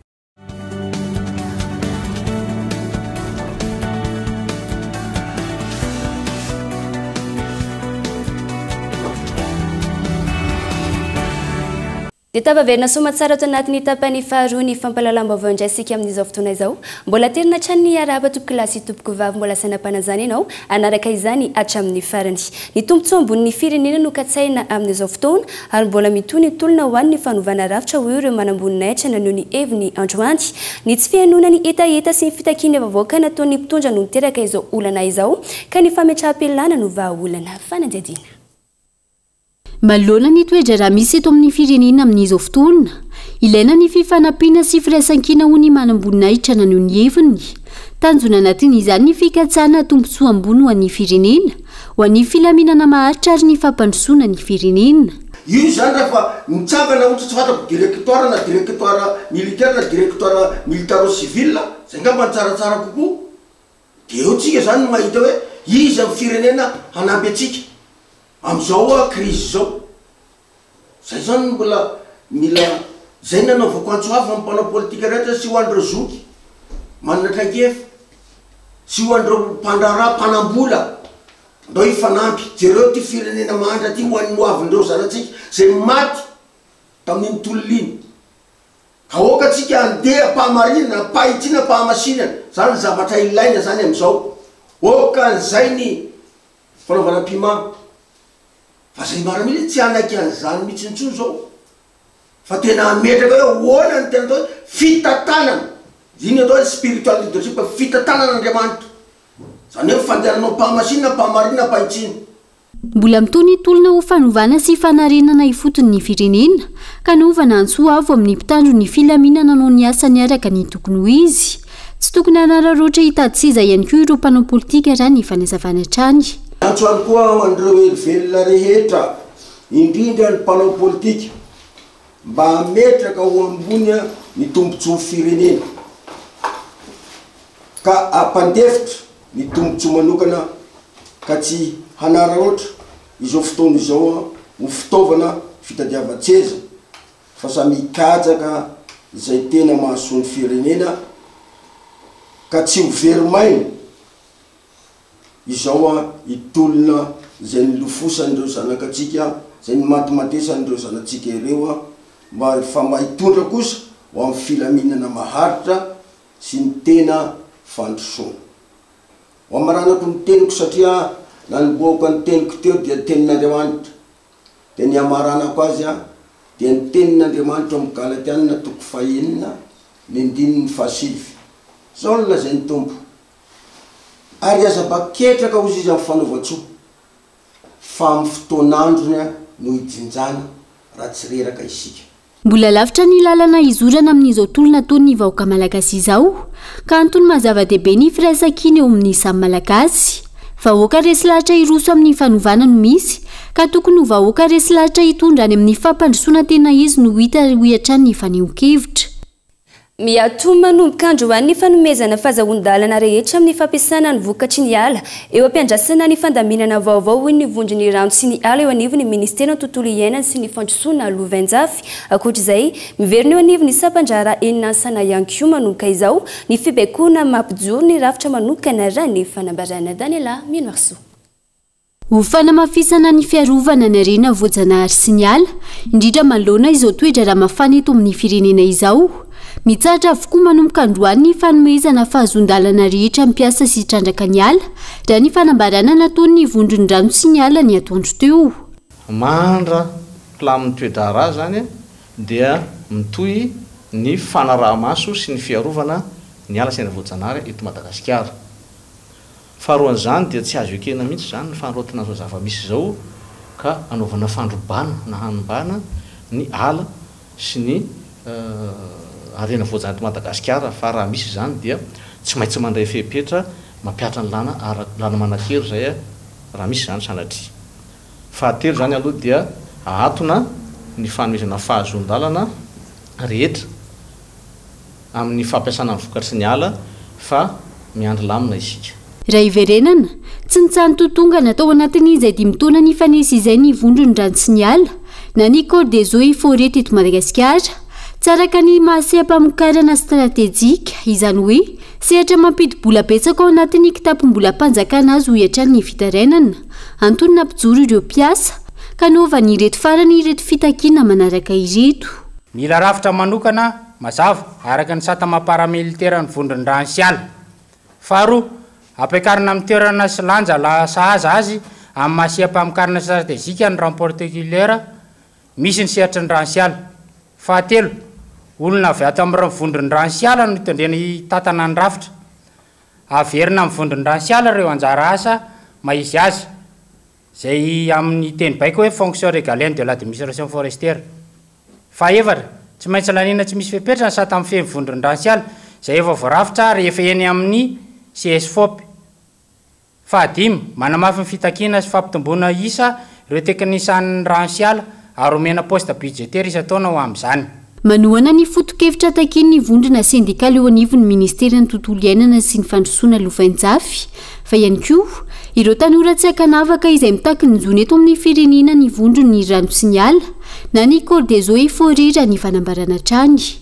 Dia tafaverina soamantsara ato anatin'ny tapany faharoa ny fampahalalam-baovao indray isika amin'izao fotoana izao. Mbola terina hatrany ny arahaba tompoko lahy sy tompoko vavy mbola sainam-panajana ianao hanaraka izany hatramin'ny farany. Ny tombontsoa ambonin'ny firenena no katsahina amin'izao fotoana ary mbola mitohy ny tolona ho an'ny fanovana rafitra hoy ireo manamboninahitra naneho ny heviny androany. Ny tsy fihainoana ny hetaheta sy ny fitakian'ny vahoaka nataon'ny mpitondra no niteraka izao olana izao ka ny fametraham-pialana no vahaolana. Fanadihadiana. Manoloana ny toe-draharaha misy eto amin'ny firenena amin'izao fotoana, ilaina ny fifanampiana sy firaisankina hoy ny manamboninahitra naneho ny heviny. Tanjona anatin'izany ny fikatsahana tombontsoa ambony ho an'ny firenena, ho an'ny filaminana maharitra ary ny fampandrosoana ny firenena. Io izany rehefa mitsangana ohatra tsy fantako directoire na directoire militaire na directoire militaro-civil, zay angamba no tsaratsara kokoa, dia eo tsika izany no mahita hoe iza ny firenena hanampy antsika. Amizao krizy zao, zay zany no mbola mila, zay no nanaovako antso avo amin'ny mpanao politika rehetra sy ho an'ireo zoky manana traikefa sy ho an'ireo mpandraharaha mpanambola, ndao hifanampy, jereo ty firenena mahantra ty ho an'ny ho avin'ireo zanatsika zay maty tamin'iny tolona iny. Aoka tsika handeha am-pahamarinana, am-pahitsiana, am-pahamasinana, zany zavatra ilaina zany amizao, aoka an'izay ny Fanaovana piment. Fa zay miaramila tsy hanaiky an'izany mihitsy intsony zao. Fa tena hametraka hoe ahoana ny tena atao hoe fitantanana. Iny atao hoe spiritual leadership, fitantanana Andriamanitra. Zany hoe fandehananao am-pahamasinana, am-pahamarinana, am-pahitsiana. Mbola mitohy ny tolona ho fanovana sy fanarenana ifotony ny firenena, ka naovana antso avo amin'ny mpitandro ny filaminana noho ny asany araka ny tokony ho izy. Tsy tokony hanararaotra hitady seza ihany koa ireo mpanao politika raha ny fanazavana hatrany. Miantso ihany koa aho an'ireo hery velona rehetra, indrindra ny mpanao politika, mba hametraka ho ambony ny tombontsoa firenena, ka hampandefitra ny tombontsoa manokana ka tsy. hanararaotra izao fotoana izao ho fitaovana fitadiavan-tseza fa samy hikatsaka izay tena mahasoa ny firenena ka tsy ho very maina izao hitolona izay nilofosan'ireo zanakatsika, izay nimatimatesan'ireo zanatsika ireo mba fa mba hitondra kosa ho amin'ny filaminana maharitra sy ny tena fandrosoana. Ho amaranako ny teniko satria nanombohako ny teniko teo dia tenin'Andriamanitra, dia ny hamaranako azy dia ny tenin'Andriamanitra ao amin'ny Galatiana toko fahenina ny andininy fahasivy. Izao no lazain'ny Tompo, Ary aza mba ketraka hozy izy amin'ny fanaovan-tsoa, fa amin'ny fotoan'androny no hijinjana raha tsy reraka isika. Mbola lavitra ny lalana hizorana amin'izao tolona ataon'ny vahoaka malagasy izao, ka antony maha zava-dehibe ny firaisankina eo amin'ny samy malagasy. Vahoaka resy lahatra hiroso amin'ny fanovana no misy, ka tokony ho vahoaka resy lahatra hitondra any amin'ny fampandrosoana tena izy no hita hoy hatrany ny fanehoan-kevitra. Miato manomboka androany ny fanomezana fazahoan-dalana rehetra amin'ny fampiasana ny vokatry ny ala eo am-piandrasana ny fandaminana vaovao hoy ny vondron'ny rano sy ny ala eo anivon'ny ministeran'ny tontolo iainana sy ny fandrosoana lovainjafy. Ankoatra izay, miverina eo anivon'ny sampan-draharaha eninansana ihany koa manomboka izao ny fibaikoana mampijoro ny rafitra manokana raha ny fanambarana Daniela Minoarisoa. Ho fanamafisana ny fiarovana ny harena voajanahary sy ny ala, indrindra manoloana izao toe-draharaha mafana eto amin'ny firenena izao. Mitsahatra avokoa manomboka androany ny fanomezana fahazoan-dalana rehetra mpiasa sy trandraka ny ala, raha ny fanambarana nataon'ny vondron'ny rano sy ny ala ny atoandro teo. Mandra-pilamin'ny toe-draharaha izany dia mitohy ny fanaraha-maso sy ny fiarovana ny ala sy ny harena voajanahary eto Madagasikara. Faharoan'izany dia tsy azo ekena mihitsy izany ny fanaraotina an'izao zava-misy izao ka anaovana fandrobana na hanimbana ny ala sy ny harena voajanahary eto Madagasikara fa raha misy izany dia tsy maintsy mandray fepetra mampihatra ny làna ara làna manan-kery izay raha misy izany sanatria. Fahatelo izany aloha dia ahatona ny fanomezana fahazoan-dalana rehetra. amin'ny fampiasana ny vokatry ny ala fa miandry lamina isika. Raha hiverenana, tsy nitsaha-nitotongana tao anatin'izay dimy taona nifanesy izay ny vondron'ny rano sy ny ala, na ny Corps des eaux et forêts teto Madagasikara. Tsy araka ny maha seha-pamokarana stratejika, izany hoe sehatra mampidi-bola betsaka ao anatin'ny kitapom-bolam-panjakana azy hoy hatrany ny fitarainana. Antony nampijoro ireo mpiasa, ka novan'ireto farany ireto fitakiana manaraka ireto. Mila rafitra manokana mazava araka ny sata maha-paramilitera ny vondron-drano sy ala. Faharoa, ampiakarina amin'ny toerana sy lanja sahaza azy amin'ny maha seha-pamokarana stratejika ny rang particulier misy ny sehatry ny rano sy ala. Fahatelo, olona avy ato amin'ny vondron-drano sy ala no tendrena hitantana ny rafitra. Averina amin'ny vondron-drano sy ala ireo anjara asa maha izy azy, izay amin'ny teny baiko hoe fonction régalienne de l'administration forestière. Fahaefatra, tsy maintsy laniana tsy misy fepetra ny sata mifehy ny vondron-drano sy ala, izay efa voarafitra ary efa eny amin'ny CSFOP. Fahadimy, manamafy ny fitakiana sy fampitomboana isa ireo teknisanin'ny rano sy ala ary omena poste budgétaire isan-taona ho amin'izany. Manohana ny foto-kevitra takian'ny vondrona sendikaly eo anivon'ny ministeran'ny tontolo iainana sy ny fandrosoana lovainjafy fa ihany koa ireo tanora tsy ankanavaka izay mitaky ny zony eto amin'ny firenena ny vondron'ny rano sy ny ala na ny Corps des eaux et forêts raha ny fanambarana hatrany.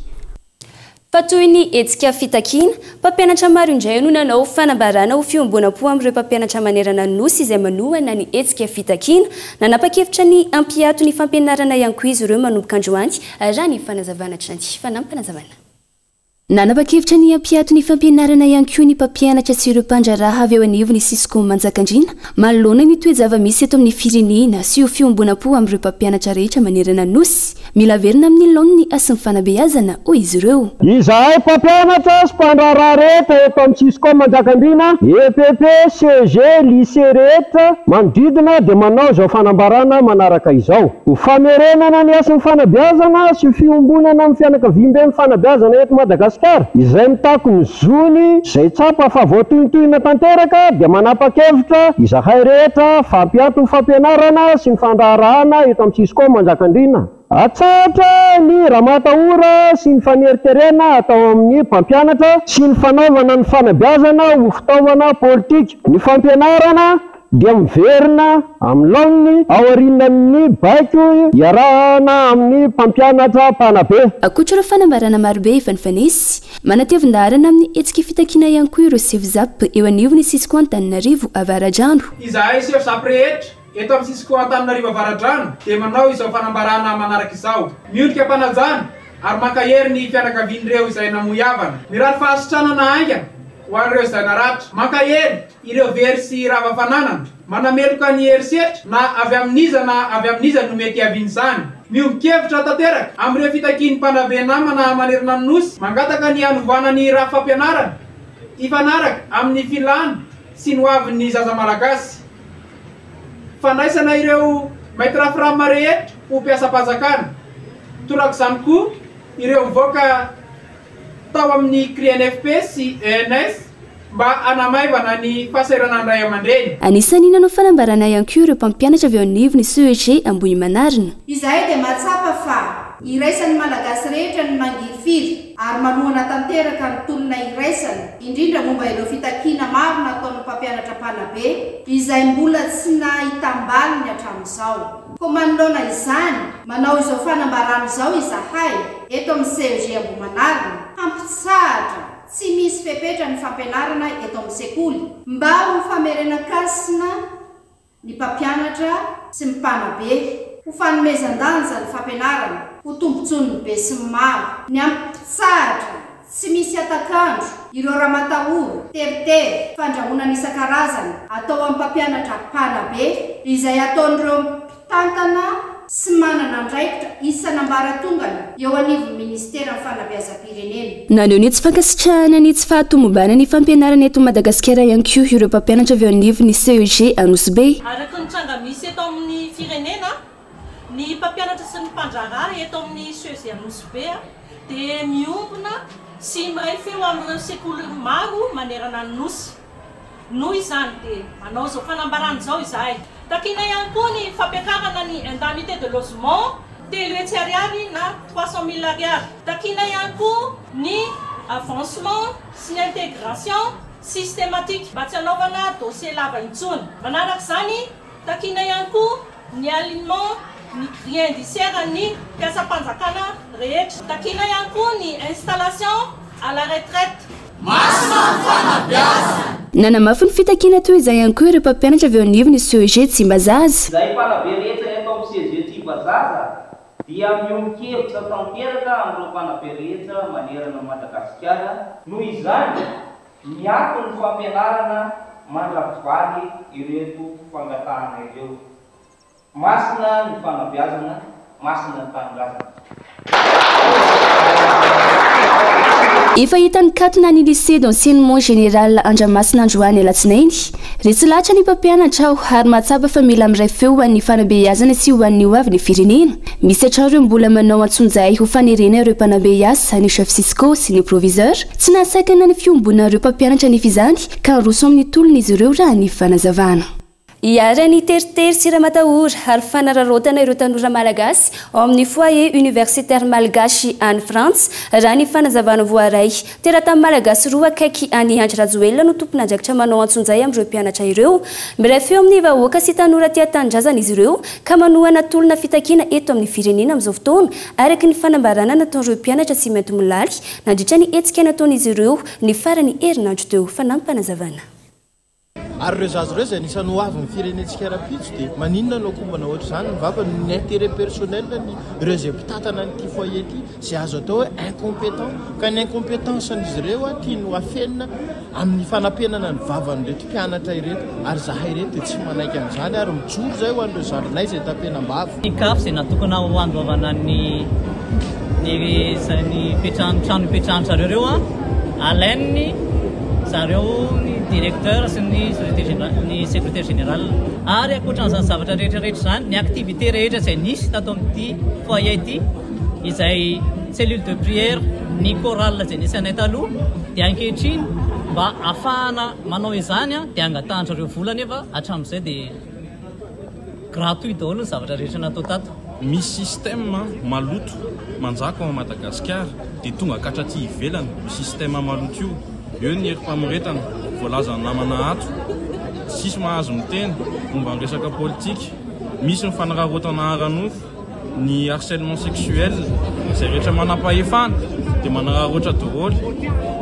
Fa toy ny hetsika fitakiana, mpampianatra maro indray no nanao fanambarana ho fiombonam-po amin'ireo mpampianatra manerana ny Nosy izay manohana ny hetsika fitakiana. Nanapa-kevitra ny hampiato ny fampianarana ihany koa izy ireo manomboka androany, raha ny fanazavana hatrany. Fanampinazavana. Nanapa-kevitra ny hampiato ny fampianarana ihany koa ny mpampianatra sy ireo mpandraharaha avy eo anivon'ny Cisco Manjakandriana manoloana ny toe-java-misy eto amin'ny firenena sy ho fiombonam-po amin'ireo mpampianatra rehetra manerana ny Nosy. Mila averina amin'ny laoniny sy ny fanabeazana, hoy izy ireo. Izahay mpampianatra sy mpandraharaha rehetra eto amin'ny Cisco Manjakandriana, EPP, CEG, Lycée rehetra manodidina dia manao izao fanambarana manaraka izao. Ho famerenana ny hasin'ny fanabeazana sy fiombonana amin'ny fianakaviamben'ny fanabeazana eto Madagasikara izay mitaky ny zony izay tsapa fa voatohintohina tanteraka dia manapa-kevitra izahay rehetra fa hampiato ny fampianarana sy ny fandraharahana eto amin'ny Cisco Manjakandriana. Atsahatra ny ramatahora sy ny faneriterena atao amin'ny mpampianatra sy ny fanaovana ny fanabeazana ho fitaovana politika. Ny fampianarana. dia miverina amin'ny laoniny aorianan'ny baiko iarahana amin'ny mpampianatra mpanabe. Ankoatra ireo fanambarana marobe efa nifanesy, manatevin-daharana amin'ny hetsika fitakiana ihany koa ireo sefo Zap eo anivon'ny Cisco Antananarivo Avaradrano. Izahay sefo Zap rehetra eto amin'ny Cisco Antananarivo Avaradrano dia manao izao fanambarana manaraka izao, Miondrika am-panajana ary mankahery ny fianakavian'ireo izay namoy havana. Mirary fahasitranana haingana ho an'ireo izay naratra. Mankahery ireo very sy rava fananana. Manameloka ny herisetra na avy amin'iza na avy amin'iza no mety hiavian'izany. Miombon-kevitra tanteraka amin'ireo fitakian'ny mpanabe namana manerana ny Nosy mangataka ny hanovana ny rafi-fampianarana hifanaraka amin'ny filàna sy ny hoavin'ny zaza malagasy. Fandraisana ireo Maître Fram rehetra ho mpiasam-panjakana. Torak'izany koa ireo mivoaka tao amin'ny CRINFP sy ENS mba hanamaivana ny fahasahiranan'ny ray aman-dreny. Anisan'ny nanao fanambarana ihany koa ireo mpampianatra avy eo anivon'ny CEG Ambohimanarina. Izahay dia mahatsapa fa iraisan'ny Malagasy rehetra ny mangirifiry ary manohana tanteraka ny tolona iraisana, indrindra momba ireo fitakiana maro nataon'ny mpampianatra mpanabe izay mbola tsy nahitam-baliny hatramin'izao. Koa manoloana izany, manao izao fanambarana izao izahay eto amin'ny CEG Ambohimanarina, hampitsahatra tsy misy fepetra ny fampianarana eto amin'ny sekoly, mba ho famerenan-kasina ny mpampianatra sy ny mpanabe, ho fanomezan-danja ny fampianarana, ho tombontsoan'ny besinimaro, ny hampitsahatra tsy misy hatak'andro ireo ramatahora, teritery, fandrahonana isan-karazany atao amin'ny mpampianatra mpanabe, izay ataon'ireo mpitantana sy manana andraikitra isan'ambaratongany eo anivon'ny Minisiteran'ny Fanabeazam-pirenena. Naneho ny tsy fankasitrahana ny tsy fahatomombanan'ny fampianarana eto Madagasikara ihany koa ireo mpampianatra avy eo anivon'ny CEG Anosibe. Araka ny tranga misy eto amin'ny firenena, ny mpampianatra sy ny mpandraharaha eto amin'ny CEG Anosibe dia miombona sy miray feo amin'ireo sekoly maro manerana ny Nosy. Noho izany dia manao izao fanambarana izao izahay. Takiana ihany koa ny fampiakarana ny indemnité de logement 300 ariary na 300 mille ariary. Takiana ihany koa ny avancement sy ny intégration systématique mba tsy hanaovana dossier lava intsony. Manaraka izany, takiana ihany koa ny alignement ny grille indiciaire ny mpiasam-panjakana rehetra. Takiana ihany koa ny installation à la retraite. Masina ny fanabeazana. Nanamafy ny fitakiana toy izay ihany koa ireo mpampianatra avy eo anivon'ny CEG Tsimbazaza. Izahay mpanabe rehetra eto amin'ny CEG Tsimbazaza dia miombon-kevitra tanteraka amin'ireo mpanabe rehetra manerana an'i Madagasikara. Noho izany, miato ny fampianarana mandra-pivaly ireto fangatahana ireo. Masina ny fanabeazana, masina ny tanindrazana. Efa hita nikatona ny Lycée d'enseignement général Andramasina androany alatsinainy. Resy lahatra ny mpampianatra aho ary mahatsapa fa mila miray feo ho an'ny fanabeazana sy ho an'ny hoavin'ny firenena. Misy hatrany ireo mbola manao antsonjay ho fanerena ireo mpanabe hiasa, ny chef Cisco sy ny proviseur. Tsy nahasakana ny fiombonan'ireo mpampianatra anefa izany ka niroso amin'ny tolona izy ireo raha ny fanazavana. Iharan'ny teritery sy ramatahora ary fanararaotana ireo tanora malagasy ao amin'ny Foyer Universitaire Malgache any Frantsa, raha ny fanazavana voaray. Teratany malagasy roa akaiky an'i Andry Rajoelina no tompon'andraikitra manao antsonjay amin'ireo mpianatra ireo. Miray feo amin'ny vahoaka sy tanora tia tanindrazana izy ireo ka manohana tolona fitakiana eto amin'ny firenena amin'izao fotoana, araka ny fanambarana nataon'ireo mpianatra Tsimaintimolaly nandritra ny hetsika nataon'izy ireo ny faran'ny herinandro teo. Fanampim-panazavana. Ary ireo zaza ireo izay anisan'ny ho avin'ny firenentsika rahampitso dia maninona no akombana ohatr'izany ny vava noho ny intérêt personnel ny ireo izay mpitantana an'ity foyer ity izay azo atao hoe incompétent ka ny incompétence an'izy ireo tiany ho afenina amin'ny fanapenana ny vavan'ireto mpianatra ireto ary izahay ireto dia tsy manaiky an'izany ary mijoro izahay ho an'ireo zandrinay izay tapenam-bava. Ny CAF izay natokana ho handoavana ny ny ny ipetrahan'ny trano ipetrahan-dry zareo ireo an, alain'ny zareo ny directeur sy ny société générale ny secrétaire général. Ary ankoatran'izany zavatra rehetra rehetra izany, ny activité rehetra izay nisy tato amin'ity foyer ity, izay cellule de prière, ny chorale izay nisy anay taloha, dia ankehitriny mba afahana manao izany dia angatahan-dry zareo vola nefa hatramin'izay dia Gratuit daholo ny zavatra rehetra natao tato. Misy système maloto manjaka ao Madagasikara dia tonga hatraty ivelany io système maloto io. Eo ny herim-pamoretana voalazan'ny namana ato. Tsisy mahazo miteny momba ny resaka politika. Misy ny fanararaotana ara-nofo, ny harcèlement sexuel, izay rehetra manam-pahefana dia manararaotra daholo.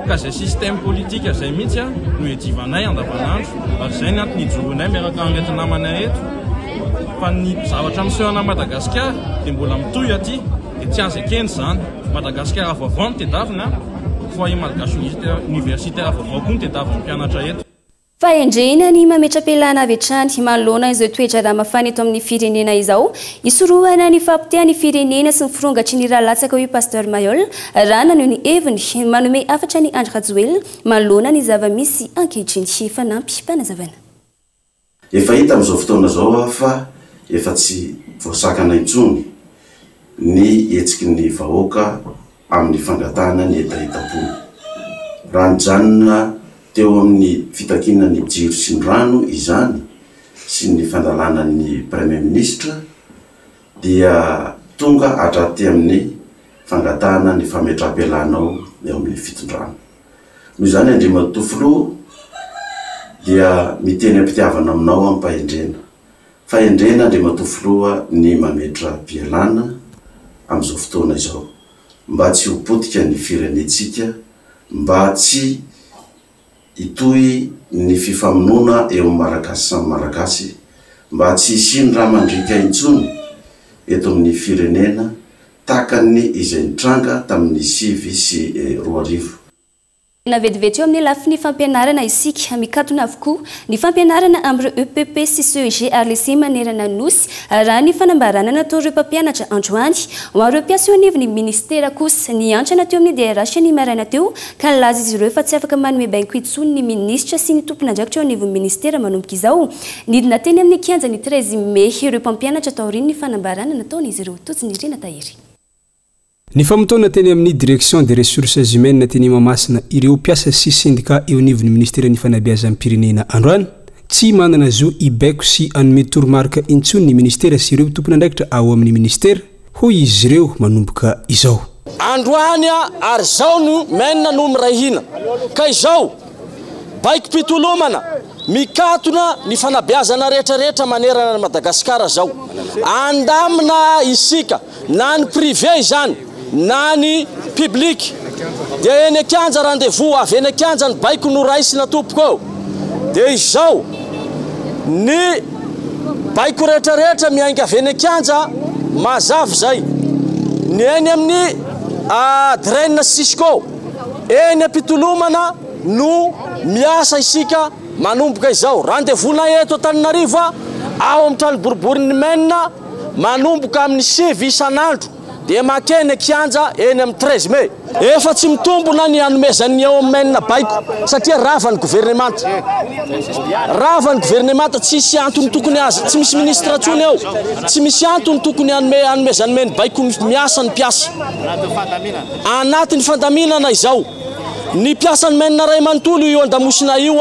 Ka izay système politique izay mihitsy no iadivanay andavanandro ary izay ny antony ijoroanay miaraka amin'ireto namanay eto. Fa ny zavatra miseho any Madagasikara dia mbola mitohy aty dia tsy azo ekena izany. Madagasikara vaovao no tedavina, foyer malgache universitaire vaovao koa no tedavin'ny mpianatra eto. Fahendrena ny mametra-pialana avy hatrany manoloana izao toe-draharaha mafana eto amin'ny firenena izao. Hisorohana ny fahapotehan'ny firenena sy ny firongatry ny rà latsaka hoy Pasteur Mailhol raha naneho ny heviny. Manome hafatra an'i Andry Rajoelina manoloana ny zava-misy ankehitriny. Fanampim-panazavana. Efa hita amin'izao fotoana izao fa efa tsy voasakana intsony ny hetsiky ny vahoaka amin'ny fangatahana ny hetahetam-pony. Raha nijanona teo amin'ny fitakiana ny jiro sy ny rano izany sy ny fandalana ny Praiminisitra dia tonga hatraty amin'ny fangatahana ny fametraham-pialanao eo amin'ny fitondrana. Noho izany Andriamatoa Filoha dia miteny am-pitiavana aminao amim-pahendrena. Fahendrena Andriamatoa Filoha ny mametra-pialana amin'izao fotoana izao mba tsy ho potika ny firenentsika, mba tsy hitohy ny fifamonoana eo amin'ny Malagasy samy Malagasy, mba tsy hisian'ny rà mandriaka intsony eto amin'ny firenena tahaka ny izay nitranga tamin'ny 2009. Na vetivety eo amin'ny lafiny fampianarana isika, mikatona avokoa ny fampianarana amin'ireo EPP sy CEG ary Lycée manerana ny Nosy, raha ny fanambarana nataon'ireo mpampianatra androany. Ho an'ireo mpiasa eo anivon'ny minisitera kosa, niantrana teo amin'ny DRH ny maraina teo ka nilaza izy ireo fa tsy afaka manome baiko intsony ny minisitra sy ny tompon'andraikitra eo anivon'ny minisitera manomboka izao. Nidina teny amin'ny kianjan'ny 13 mey ireo mpampianatra taorian'ny fanambarana nataon'izy ireo. Tojo-Nirina Tahiry. Nifamotoana teny amin'ny Direction des Ressources Humaines teny Imamasina ireo mpiasa sy sendika eo anivon'ny Ministeran'ny Fanabeazam-pirenena androany. Tsy manana zo hibaiko sy hanome toromarika intsony ny Ministera sy ireo tompon'andraikitra ao amin'ny Ministera, hoy izy ireo manomboka izao. Androany ary izao no men no miray hina. Ka izao, baikom-pitolomana mikatona ny fanabeazana rehetra rehetra manerana an'i Madagasikara izao. Andamina isika na ny privé izany na ny public dia eny an-kianja rendez-vous, avy eny an-kianja ny baiko no raisina tompoko ô. Dia izao, ny baiko rehetra rehetra miainga avy eny an-kianja mazava izay. Ny eny amin'ny Dren sy Cisco, eny am-pitolomana no miasa isika manomboka izao. Rendez-vous-nay eto Antananarivo ao amin'ny trano boriborin'ny Men manomboka amin'ny 9 isan'andro dia makeny an-kianja eny amin'ny 13 mai. Efa tsy mitombona ny hanomezan'ny eo amin'ny Men baiko satria rava ny governemanta. Rava ny governemanta, tsisy antony tokony aza, tsy misy ministra intsony eo, tsy misy antony tokony hanome hanomezan'ny Men baiko miasa ny mpiasa. Anatin'ny fandaminana izao. Ny mpiasan'ny Men iray manontolo io an-damosina io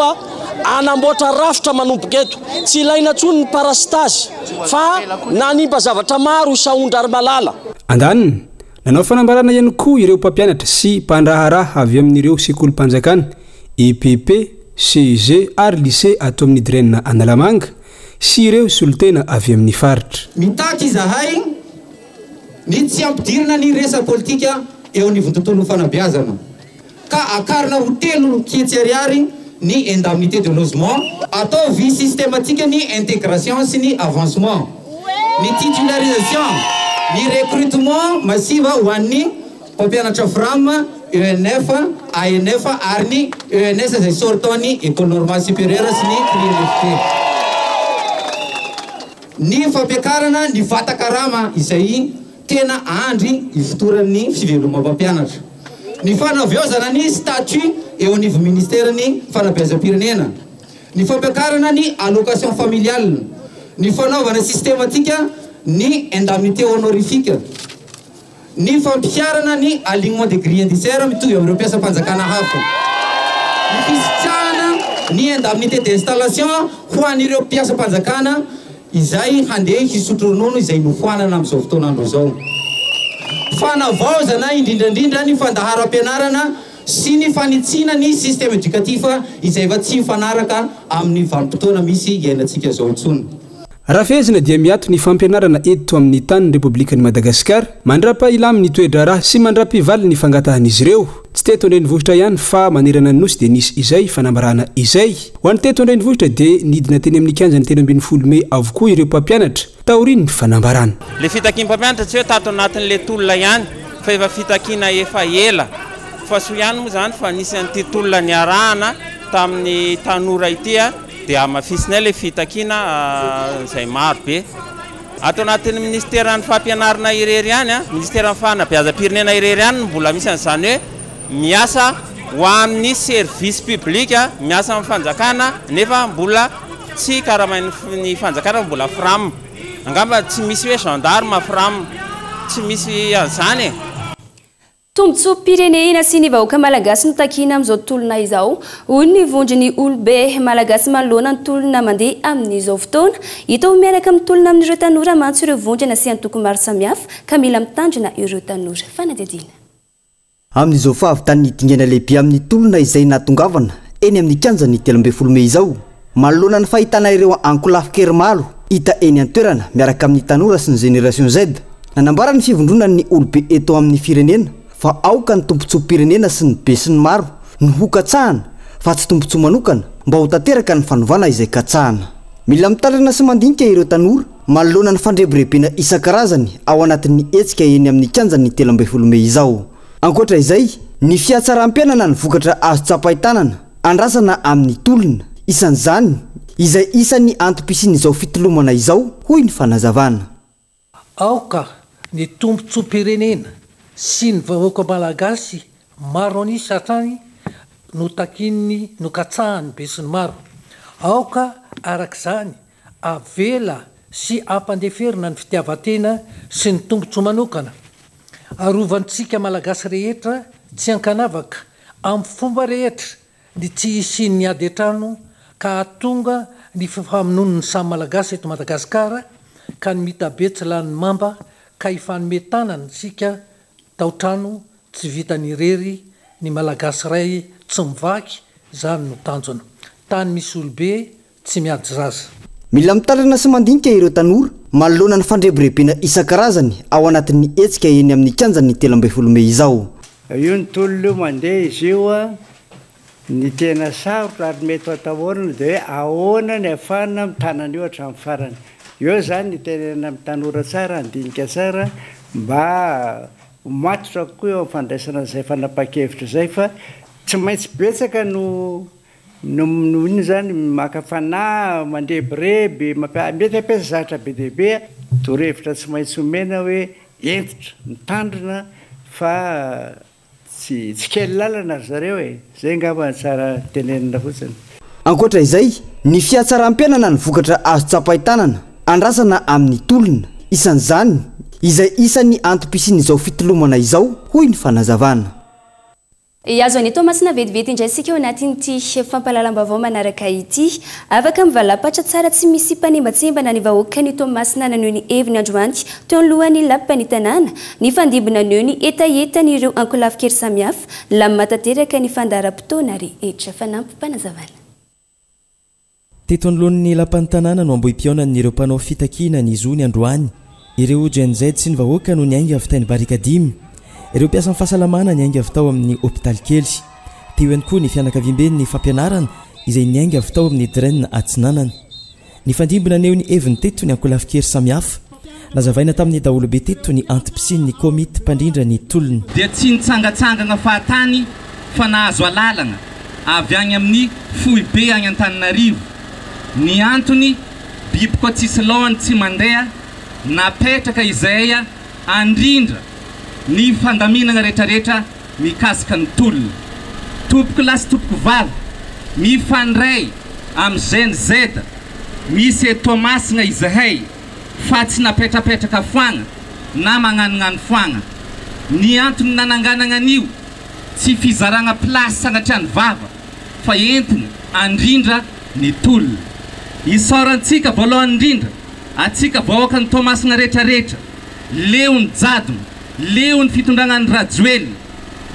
hanamboatra rafitra manomboka eto. Tsy ilaina intsony ny parasitage fa nanimba zavatra maro i Sahondrarimalala. Andaniny, nanao fanambarana ihany koa ireo mpampianatra sy mpandraharaha avy amin'ireo sekolim-panjakana, EPP, CEG ary Lycée ato amin'ny Dren Analamanga, sy ireo solontena avy amin'ny faritra. Mitaky izahay ny tsy hampidirana ny resa-politika eo anivon'ny tontolon'ny fanabeazana ka akarina ho 3 hetsy ariary ny indemnité de logement, ataovy systématique ny intégration sy ny avancement, ny titularisation, ny recrutement massive ho an'ny mpampianatra Fram, ENF, ANF ary ny ENS izay sortant ny École Normale Supérieure sy ny CRILFP. Ny fampiakarana ny vatan-karama izay tena andry ifotoran'ny fivelomam-pampianatra. Ny fanavaozana ny statut eo anivon'ny ministeran'ny fanabeazam-pirenena. Ny fampiakarana ny allocation familiale. Ny fanaovana systematique ny indemnité honorifique. Ny fampiharana ny alignement des grilles indiciaires mitovy amin'ireo mpiasam-panjakana hafa. Ny fisitrahana ny indemnité d'installation ho an'ireo mpiasam-panjakana izay handeha hisotro ronono izay nofoanana amin'izao fotoan'andro izao. Fanavaozana indrindra indrindra ny fandaharam-pianarana. sy ny fanitsiana ny système éducatif izay efa tsy mifanaraka amin'ny vanim-potoana misy iainantsika izao intsony. Raha fehezina dia miato ny fampianarana eto amin'ny tanin'ny Repoblikan'i Madagasikara mandra-pahilamin'ny toe-draharaha sy mandra-pivalin'ny fangatahan'izy ireo. Tsy teto an-drenivohitra ihany fa manerana ny Nosy dia nisy izay fanambarana izay. Ho an'ny teto an-drenivohitra dia nidina teny amin'ny kianjan'ny 13 mey avokoa ireo mpampianatra taorian'ny fanambarana. Ilay fitakian'ny mpampianatra tsy hoe tato anatin'ilay tolona ihany fa efa fitakiana efa ela. Fa soa ihany moa izany fa nisy an'ity tolona niarahana tamin'ny tanora ity. Dia hamafisinay ilay fitakiana izay maro be. Ato anatin'ny minisiteran'ny fampianarana irery ihany, minisiteran'ny fanabeazam-pirenena irery ihany no mbola misy an'izany hoe miasa ho an'ny service public, miasa amin'ny fanjakana nefa mbola tsy karamain'ny fanjakana fa mbola fram. Angamba tsy misy hoe gendarme fram, tsy misy an'izany e. Tombontsoam-pirenena sy ny vahoaka malagasy no takiana amin'izao tolona izao, hoy ny vondron'ny olobe malagasy manoloana ny tolona mandeha amin'izao fotoana. Hita ho miaraka mitolona amin'ireo tanora mantsy ireo vondrona sy antoko maro samihafa ka mila mitandrina ireo tanora. Fanadihadiana. Amin'izao fahavitan'ny dingana lehibe amin'ny tolona izay nahatongavana eny amin'ny kianjan'ny 13 mey izao, manoloana ny fahitana ireo ankolafin-kery maro hita eny an-toerana miaraka amin'ny tanora sy ny Génération Z. Nanambara ny fivondronan'ny olobe eto amin'ny firenena fa aoka ny tombontsoam-pirenena sy ny besinimaro no hokatsahana fa tsy tombontsoa manokana mba ho tanteraka ny fanovana izay katsahana. Mila mitandrina sy mandinika ireo tanora manoloana ny fandrebirebena isan-karazany ao anatin'ny hetsika eny amin'ny kianjan'ny 13 mey izao. Ankoatra izay, ny fihatsaram-piainana ny vokatra azo tsapain-tanana andrasana amin'ny tolona, isan'izany izay isan'ny antom-pisian'izao fitolomana izao, hoy ny fanazavana. Aoka ny tombontsoam-pirenena sy ny vahoaka malagasy maro an'isa hatrany no takian'ny nokatsahan'ny besinimaro. Aoka araka izany avela sy ampandeferina ny fitiavan-tena sy ny tombontsoa manokana. Arovantsika Malagasy rehetra tsy ankanavaka amin'ny fomba rehetra ny tsy hisian'ny ady an-trano ka hahatonga ny fifamonoan'ny samy Malagasy eto Madagasikara ka ny mitabe tsy lanin'ny mamba ka hifanome tanana isika tao-trano tsy vitany irery ny Malagasy iray tsy mivaky izany no tanjona. Tany misy olobe Tsy miady zaza. Mila mitandrina sy mandinika ireo tanora manoloana ny fandrebirebena isan-karazany ao anatin'ny hetsika eny amin'ny kianjan'ny 13 mey izao. Io ny tolona io mandeha izy io a, ny tena sarotra ary mety ho atahorana dia hoe ahoana ny ahafahana mitana an'io hatramin'ny farany. Eo izany ny itenenana amin'ny tanora tsara, handinika tsara mba ho matotra kokoa eo amin'ny fandraisana an'izay fanapahan-kevitra izay fa tsy maintsy betsaka no No no inona izany, maka fanahy, mandrebireby, mampia- mety hampiasa zavatra be dia be, torohevitra tsy maintsy omena hoe hentitra, mitandrina fa tsy tsy kely lalana ry zareo e! Zay angamba no tsara tenenina fotsiny. Ankoatra izay, ny fihatsaram-piainana ny vokatra azo tsapain-tanana andrasana amin'ny tolona, isan'izany izay isan'ny antom-pisian'izao fitolomana izao, hoy ny fanazavana. Hihazo an'i Toamasina vetivety indray isika ao anatin'ity fampahalalam-baovao manaraka ity. Afaka mivalapatra tsara tsy misy mpanembatsembana ny vahoakan'i Toamasina naneho ny heviny androany teo anoloan'ny lapan'ny tanàna. Nifandimby naneho ny hetahetan'ireo ankolafin-kery samihafa. Nilamina tanteraka ny fandaharam-potoana rehetra. Fanampim-panazavana. Teto anoloan'ny lapan'ny tanàna no ambohipihaonan'ireo mpanao fitakiana ny zony androany. Ireo Gen Z sy ny vahoaka no niainga avy tany Barikadimy. Ireo mpiasan'ny fahasalamana niainga avy tao amin'ny hopitaly kely. Teo ihany koa ny fianakaviamben'ny fampianarana izay niainga avy tao amin'ny Dren Atsinanana. Nifandimby naneho ny heviny teto ny ankolafin-kery samihafa. Nazavaina tamin'ny daholobe teto ny antom-pisian'ny komity mpandrindra ny tolona. Dia tsy nitsangatsangana fahatany fa nahazo alalana avy any amin'ny foibe any Antananarivo. Ny antony, biby koa tsisy lohany tsy mandeha, napetraka izay handrindra ny fandaminana retraretra mikasika ny tolona. Tompoko lahy sy tompoko vavy, mifandray amin'ny Gen Z misy eto Toamasina izahay fa tsy napetrapetraka foagna na magnanognano foagna. Ny antony nananganagna an'io tsy fizaragna place sanatria ny vava fa entina handrindra ny tolona. Isaorantsika voalohany indrindra atsika vahoakan'i Toamasina retraretra, leo ny jadona, leo ny fitondragna an'i Rajoelina.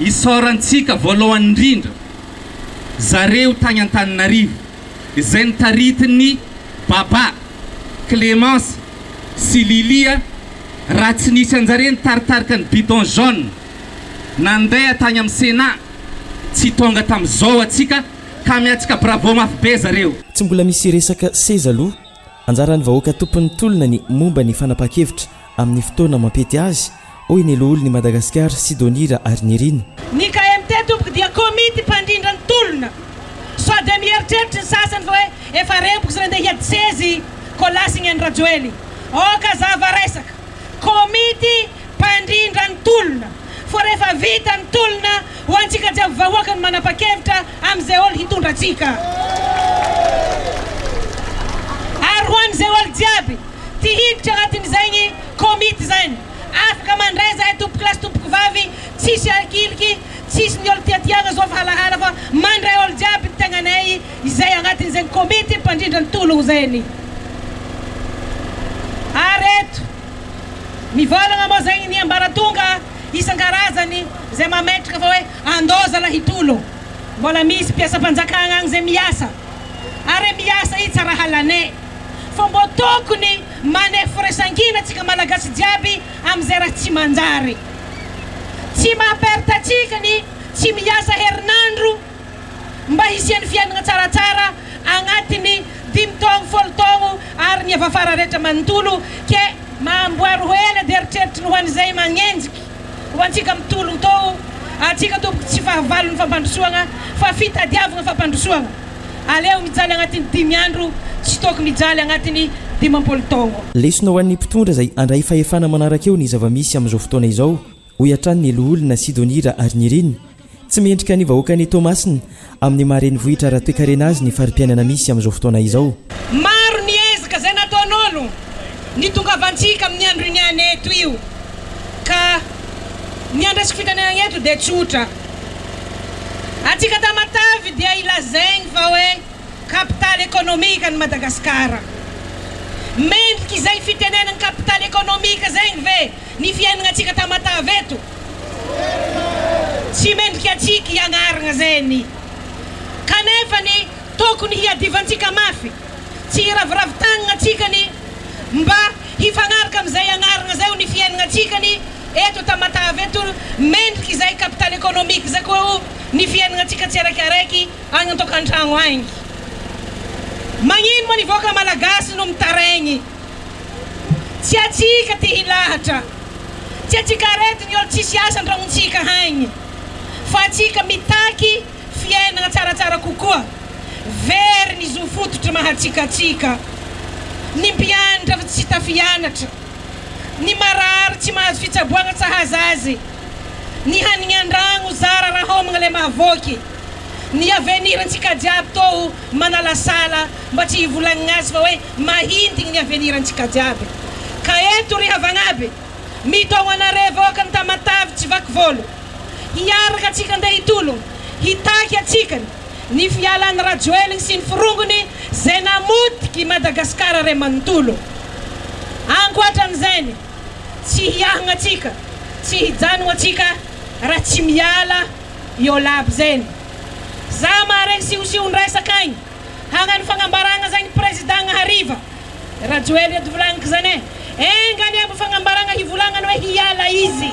Isaorantsika voalohany indrindra zareo tagny Antananarivo izay notaritin'i Baba, Clémence sy Lilia raha tsy nisy anjare nitaritarika ny bidon jaune nandeha tagny amin'ny Sénat tsy tonga tamizao atsika ka amiantsika bravo mafy be zareo. Tsy mbola misy resaka seza aloha. Anjaran'ny vahoaka tompon'ny tolona ny momba ny fanapahan-kevitra amin'ny fotoana mampety azy, hoy ny loholon'i Madagasikara, Sidonie Raharinirina. Ny KMT tompoko dia komity mpandrindra ny tolona. Sao dia mieritreritra ny sasany fa hoe efa remboko zay nandeha hiady sezy kolasigny an'i Rajoely. Aoka hazava resaka. Komity mpandrindra ny tolona. Fa rehefa vita ny tolona ho antsika jiaby vahoaka no manapa-kevitra amin'izay ol hitondra antsika. Ary ho an'izay ol jiaby ty hiditra agnatin'izegny komity zegny, afaka mandray zahay tompokolahy sy tompokovavy, tsisy alikiliky, tsisy ny ol tiatiagna zao fa halahala fa mandray ol jiaby ny tegnanay izay agnatin'izegny komity mpandrindra ny tologno zegny. Ary eto. Mivolagna moa zegny ny ambaratonga isan-karazany zay mametraka fa hoe andao zalahy hitologno. Mbola misy mpiasam-panjakagna agny zay miasa ary e miasa i tsara halanay fa mbô tokony maneho firaisankina tsika Malagasy jiaby amizay raha tsy manjary. Tsy maha perte atsika ny tsy miasa herinandro. mba hisian'ny fiainana tsaratsara agnatiny dimy taogno, folo taogno ary ny avafara rehetra manontolo ke mamboary ho ela dia eritreritry ny ho an'izay magnenjiky ho antsika mitologno tao atsika tompoko tsy fahavalon'ny fampandrosoagna fa fitadiavagna fampandrosoagna aleo mijaly agnatiny dimy andro tsy toko mijaly agnatiny 50 taogno. Lesona ho an'ny mpitondra izay handray fahefana manaraka eo ny zava-misy amin'izao fotoana izao. Hoy hatrany ny Loholona Sidonie Raharinirina. Tsy mendrika ny vahoakan'i Toamasina amin'ny maha renivohitra ara-toekarena azy ny fari-piainana misy amin'izao fotoana izao. Maro ny ezaka izay nataon'olo nitongavantsika amin'ny andro iniany eto io ka ny andraisiko fitenenana eto dia tsotra. Antsika Tamatave dia ilazaigny fa hoe Capitale économique an'i Madagasikara. Mendrika izay fitenenana capitale économique zegny ve Ny fiainagna antsika Tamatave eto tsy mendrika antsika hiagnaragna zegny kanefany tokony hiadivantsika mafy tsy hiraviravy tagnagna antsika ny mba hifagnaraka amizay agnaragna zay ho ny fiainagna antsika ny eto Tamatave eto mendrika izay capitale économique zay koa ho ny fiainagna antsika tsiaraikiaraiky agny antokantragno agny magnino moa ny vahoaka malagasy no mitaraigny Tsy atsika ty hilahatra, tsy atsika aretigny olo tsisy asa andragnontsika haigny, fa atsika mitaky fiainagna tsaratsara kokoa, very ny zo fototry maha atsika atsika, ny mpianatra fa tsy tafianatra, ny marary tsy mahazo fitsaboagna tsahaza azy, ny hanigny andragno zara raha homagna le mahavoky, ny avenir antsika jiaby tô manalasala mba tsy hivolagnagna azy fa hoe Mahintigny ny avenir antsika jiaby ka eto ry havagna aby mitaogno anare vahoaka ny Tamatave tsy vaky volo hiaraka atsika ndeha hitologno hitaky atsikany ny fialany Rajoeligny sy ny forongony zay namotiky Madagascar ray manontolo ankoatran'izegny tsy hiahagna atsika tsy hijanogno atsika raha tsy miala eo laby zegny za maharegny sihosiohon-dresaka agny Hagnano fagnambaragna zagny président hariva Rajoely eto volagniko zany e! Enga anie mbo fagnambaragna hivolagnany hoe hiala izy.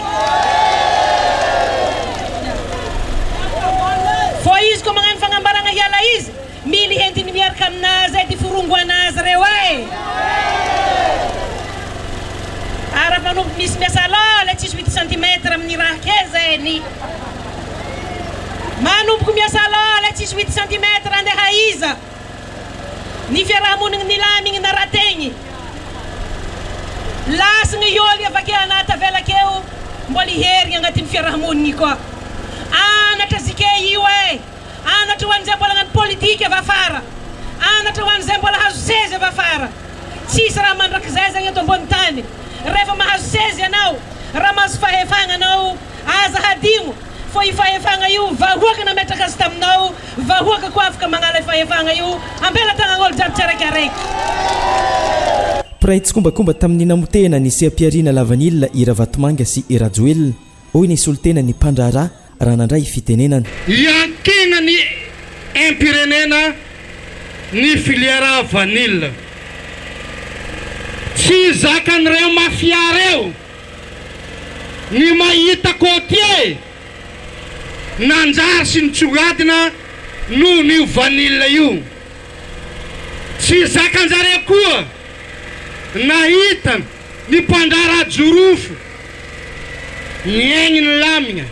Fô izy koa magnano fagnambaragna hiala izy, mily hentiny miaraka aminazy edy forongo anazy reo e! Ary raha manomboka misy miasa lôha le tsisy huit centimètre amin'ny raha ke zay ny. Manomboko miasa lôha lay tsisy huit centimètre andeha aiza? Ny fiarahamonigny nilamigny narategny. Lasigny hiôly avake anà tavela akeo mbola hiherigny agnatin'ny fiarahamonigny koa. Anatra zike io e! Anatra ho an'izay mbola hagnano politique avy afara. Anatra ho an'izay mbola hahazo seza avy afara. Tsisy raha mandrakizay zagny eto ambony tany. Rehefa mahazo seza ianao, raha mahazo fahefagna anao, Aza hadino fa io fahefagna io vahoaka nametraka azy taminao, vahoaka koa afaka magnala io fahefagna io ampelatagnan'olo jiaby tsiaraikiaraiky. Mpiray tsikombakomba tamin'ny namotehana ny seha-pihariana lavanila i Ravatomanga sy i Rajoelina, hoy ny solontenan'ny mpandraharaha. raha nandray fitenenana. Iankinan'ny aim-pirenena ny filière vanille. Tsy zakan'ireo mafia ireo ny mahita côtier nanjary sy nitsongadina noho io vanille io. Tsy zakan-jareo koa nahita ny mpandraharaha jorofo niaigny nilamigna.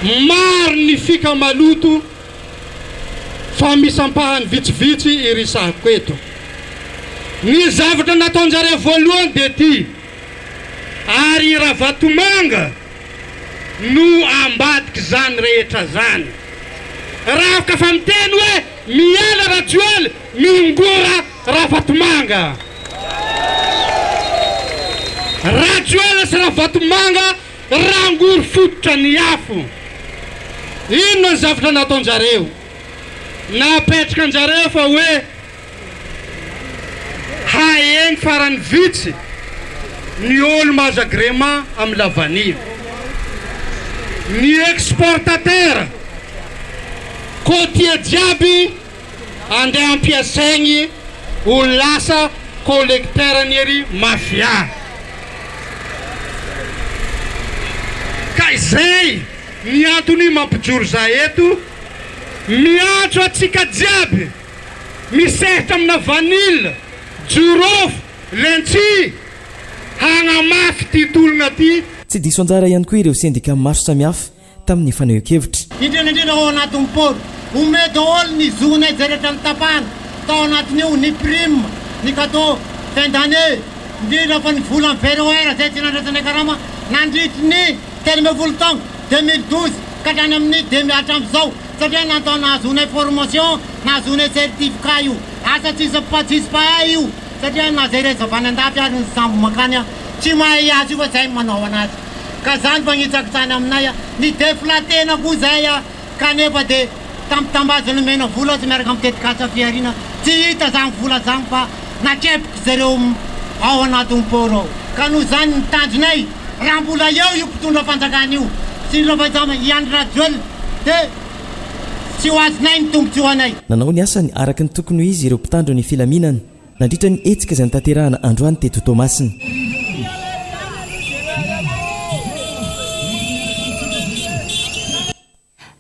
Maro ny fika maloto fa misy ampahany vitsivitsy irisahako eto. Ny zavatra nataon-jareo voalohany dia ty, ary i Ravatomanga no ambadik'izany rehetra zany. Raha ka fa miteny hoe miala Rajoely, mihongora Ravatomanga. Rajoelina sy Ravatomanga rangory fototra ny afo. Inona ny zavatra nataon-jareo? Napetraka an-jareo fa hoe haheno farany vitsy ny olo mahazo agrément amin'ny lavanila. Ny exportateur côtier jiaby andeha ampiasaigny ho lasa collecteur ny ery mafia. Ka izay ny antony mampijoro za eto, miantso antsika jiaby misehatra amina vanille, jirofo, lentille hagnamafy ty tologna ty. Tsy diso anjara ihany koa ireo sendika maro samihafa tamin'ny fanehoan-kevitra. Indrindra indrindra ao anatin'ny port. Omeo daholo ny zonay izay rehetra notapahana tao anatin'io, ny prime, ny cadeau fin d'année, indrindra fa ny vola amin'ny VROR izay tsy nandraisanay karama nandritry ny 13 taona, 2012 ka hatrany amin'ny deux mille hatramin'izao, satria natao nahazoanay formation, nahazoanay certificat io. Asa tsisy tsisy mpahay io satria na izay rehetra avy any andafy ary ny sambo mankany tsy mahay azy io fa izay no manao anazy. Ka zany mpagnitsakitsany aminay a! Ny deflatena koa zay a! Kanefa de tambitambazy nomena vola tsy miaraka am tetikasa fihariana tsy hita zany vola zany fa nakepoky zareo ao anatin'ny port ao. Ka noho zany ny tanjonay raha mbola eo io mpitondra fanjakana io sy ny Ravaizama i Andry Rajoelina de tsy ho azonay ny tombotsoanay. Nanao ny asany araka ny tokony ho izy ireo mpitandro ny filaminana. Nandritra ny hetsika izay notanterahana androany teto Toamasina.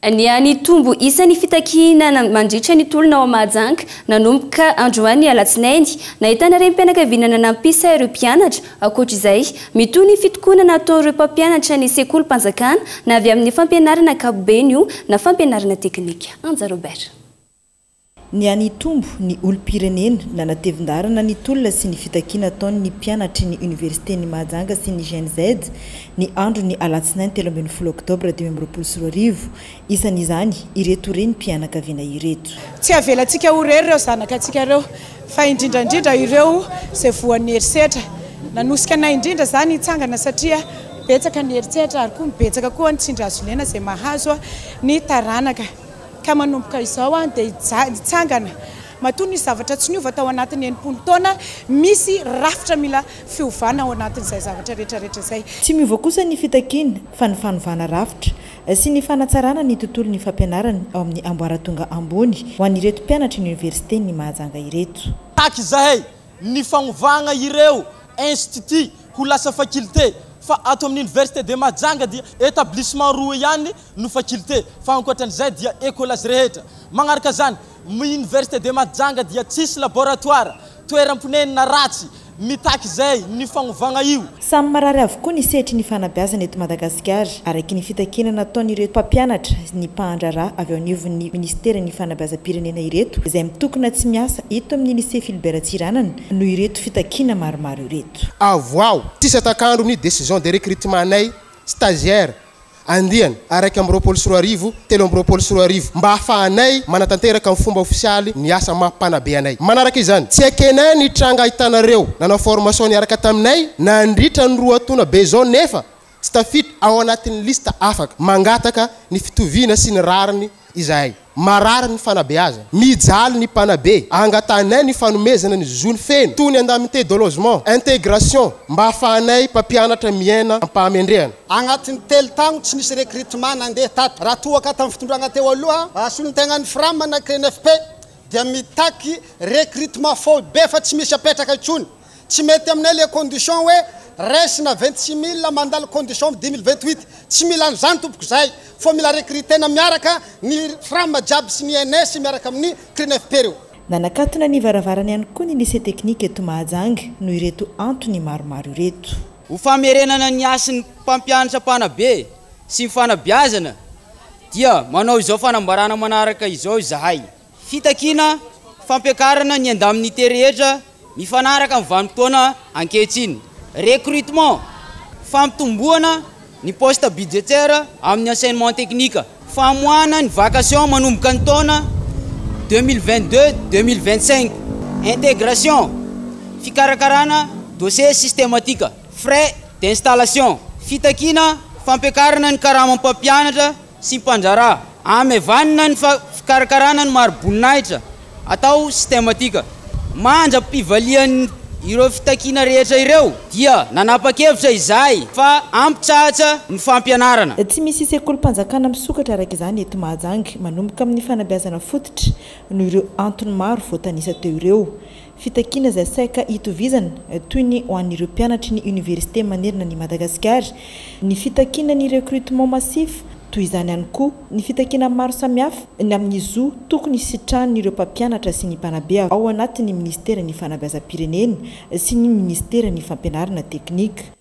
Nihanitombo isa ny fitakiana mandritra ny tolona ao Mahajanga nanomboka androany alatsinainy. Nahitana renim-pianakaviana nanampy isa ireo mpianatra. Ankoatra izay, mitohy ny fitokonana ataon'ireo mpampianatra ny sekolim-panjakana na avy amin'ny fampianarana ankapobeny io na fampianarana teknika. Anja Robert. Nihanitombo ny olom-pirenena nanatevin-daharana ny tolona sy ny fitakiana ataon'ny mpianatry ny Oniversiten'i Mahajanga sy ny Gen Z ny andron'ny alatsinainy 13 oktobra 2025. Isan'izany ireto renim-pianakaviana ireto. Tsy avelantsika ho irery ireo zanakatsika ireo fa indrindra indrindra ireo izay voan'ny herisetra. Nanosika anay indrindra izany hitsangana satria betsaka ny herisetra ary koa betsaka koa ny tsindry hazo lena izay mahazo ny taranaka. Ka manomboka izao dia hitsangana. Matoa nisy zavatra tsy niova tao anatin'ny 60 taona, misy rafitra mila fiovana ao anatin'izay zavatra rehetra rehetra izay. Tsy miova kosa ny fitakiana fa ny fanovana rafitra sy ny fanatsarana ny tontolon'ny fampianarana ao amin'ny ambaratonga ambony ho an'ireto mpianatry ny oniversiten'i Mahajanga ireto. Mitaky izahay ny fanovana ireo institut ho lasa faculté fa ato amin'ny université de Mahajanga dia établissement roa ihany no faculté fa ankoatran'izay dia écolage rehetra. Magnaraka izany, my université de Mahajanga dia tsisy laboratoire, toeram-ponenana ratsy, mitaky izay ny fanovagna io. Samy marary avokoa ny sehatry ny fanabeazana eto Madagasikara, araky ny fitakiana nataon'ireto mpampianatra sy ny mpahandraharaha avy ao anivon'ny minisiteran'ny fanabeazam-pirenena ireto izay mitokona tsy miasa eto amin'ny Lycée Philbert Tsiranana noho ireto fitakiana maromaro ireto. Avoaho tsisy atak'andro ny décision de recrutement nay stagiaire andiany 2021 2023 mba ahafahanay manatanteraka amin'ny fomba ofisialy ny asa maha mpanabe anay. Manaraka izany, tsy ekenay ny tranga ahitanareo nanao formation niaraka taminay nandritra ny roa taona be izao nefa tsy tafiditra ao anatin'ny liste afaka mangataka ny fitoviana sy ny rariny izahay. Marary ny fanabeazana. Mijaly ny mpanabe. Angatahanay ny fanomezana ny zony feno, toy ny indemnité de logement, intégration, mba hahafahanay mpampianatra miaina am-pahamendrehana. Agnatin'ny telo taogno tsy nisy recrutement nandeha tato. Raha toa ka tamin'ny fitondragna teo aloha, solontegnan'ny Fram na CNFP dia mitaky recrutement faobe fa tsy misy apetraka intsony. Tsy mety aminay le condition hoe raisina 26 000 mandalo condition 2028. Tsy mila an'izany tompoko zahay fô mila recrutena miaraka ny Fram jiaby sy ny ENS miaraka amin'ny CNFP reo. Nanakatona ny varavarany ihany koa ny Lycée Technique eto Mahajanga noho ireto antony maromaro ireto. Ho famerenana ny hasin'ny mpampianatra mpanabe sy ny fanabeazana dia manao izao fanambarana manaraka izao izahay. Fitakiana fampiakarana ny indemnité rehetra mifanaraka amin'ny vanim-potoana ankehitriny. Recrutement, fampitomboana ny poste budgétaire amin'ny enseignement technique. Famoahana ny vacation manomboka ny taona 2022 2025. Intégration, fikarakarana dossier systématique. Frais d'installation, fitakiana fampiakarana ny karamam mpampianatra sy mpandraharaha. Amevanina ny fikarakarana ny mari-boninahitra atao systématique. Mandra-pivalian' ireo fitakiana rehetra ireo dia nanapa-kevitra izahay fa hampitsahatra ny fampianarana. Tsy misy sekolim-panjakana misokatra araka izany eto Mahajanga manomboka amin'ny fanabeazana fototra noho ireo antony maro voatanisa teo ireo. Fitakiana izay saika hitovizana toy ny ho an'ireo mpianatry ny oniversite manerana an'i Madagasikara ny fitakiana ny recrutement massif, toy izany ihany koa ny fitakiana maro samihafa ny amin'ny zo tokony hisitrahan'ireo mpampianatra sy ny mpanabe ao anatin'ny minisiteran'ny fanabeazam-pirenena sy ny minisiteran'ny fampianarana teknika.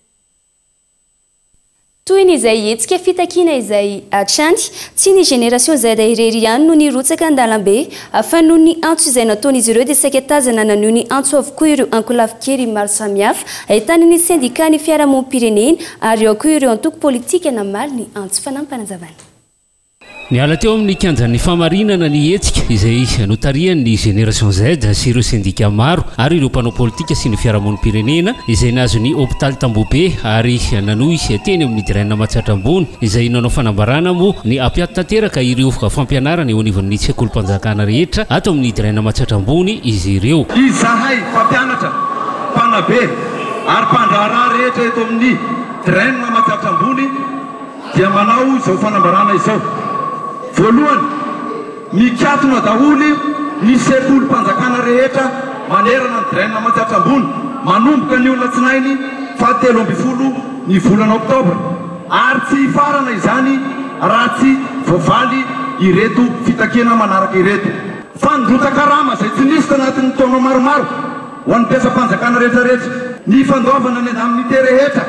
Tohiny izay hetsika fitakiana izay hatrany, tsy ny Génération Z irery ihany no nirotsaka an-dalambe, fa noho ny antso izay nataon'izy ireo dia saika tazana naneho ny antso avokoa ireo ankolafin-kery maro samihafa, ahitana ny sendika, ny fiarahamonim-pirenena ary ao koa ireo antoko politika namaly ny antso fanampanazavan'ny. Niala teo amin'ny kianjan'ny Fahamarinana ny hetsika izay notarihan'ny Génération Z sy ireo sendika maro ary ireo mpanao politika sy ny fiarahamonim-pirenena izay nahazo ny hopitaly Tambohobe ary nanohy teny amin'ny Drain Matsiatra Ambony izay nanao fanambarana moa ny hampiato tanteraka ireo fampianarana eo anivon'ny sekolim-panjakana rehetra ato amin'ny Drain Matsiatra Ambony izy ireo. Izahay mpampianatra, mpanabe ary mpandraharaha rehetra eto amin'ny Drain Matsiatra Ambony dia manao izao fanambarana izao, Voalohany, mikatona daholo ny sekolim-panjakana rehetra manerana ny Drain Matsiatra Ambony manomboka anio alatsinainy faha 13 ny volana oktobra ary tsy hifarana izany raha tsy voavaly ireto fitakiana manaraka ireto. Fanondrotan-karama izay tsy nisy tanatin'ny taona maromaro ho an'ny mpiasam-panjakana rehetrarehetra. Ny fandoavana ny indemnité rehetra.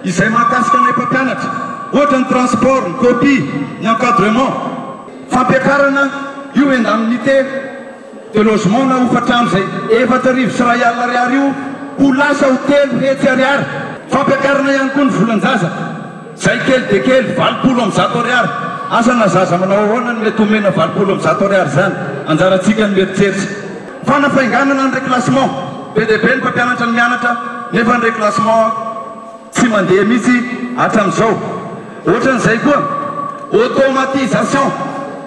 Izay mahakasika anay mpampianatra, ohatra ny transport, ny copie, ny encadrement. Fampiakarana io indemnité de logement na hofantrano izay 1400 ariary io ho lasa ho 300 ariary. Fampiakarana ihany koa ny volan-jaza, izay kely dia kely, 180 ariary. Asa na zaza manao ahoana no mety homena 180 ariary izany, anjarantsika ny mieritreritra. Fanafainganana ny reclassement, be dia be ny mpampianatra no mianatra nefa ny reclassement tsy mandeha mihitsy hatramin'izao. Ohatran'izay koa, automatisation,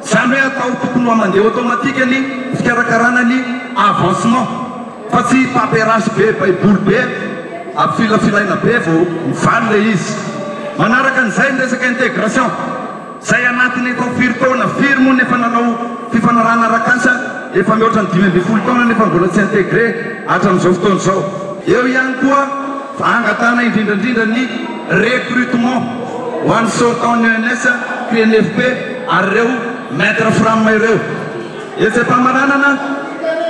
izany hoe atao tokony ho mandeha automatique ny fikarakarana ny avancement fa tsy paperasse be, baiboly be, ampifilafilaina be vao mivaly ilay izy. Manaraka an'izay ny resaka intégration. Zay anatiny efa ho firy taona, firy moa ny efa nanao fifanarahana arak'asa efa mihoatra ny 15 taona nefa mbola tsy intégré hatramin'izao fotoana izao. Eo ihany koa fa angatahana indrindra indrindra ny recrutement ho an'ny sortant ny ENS, CNFP ary ireo maître fram ireo. Etsy am-pamaranana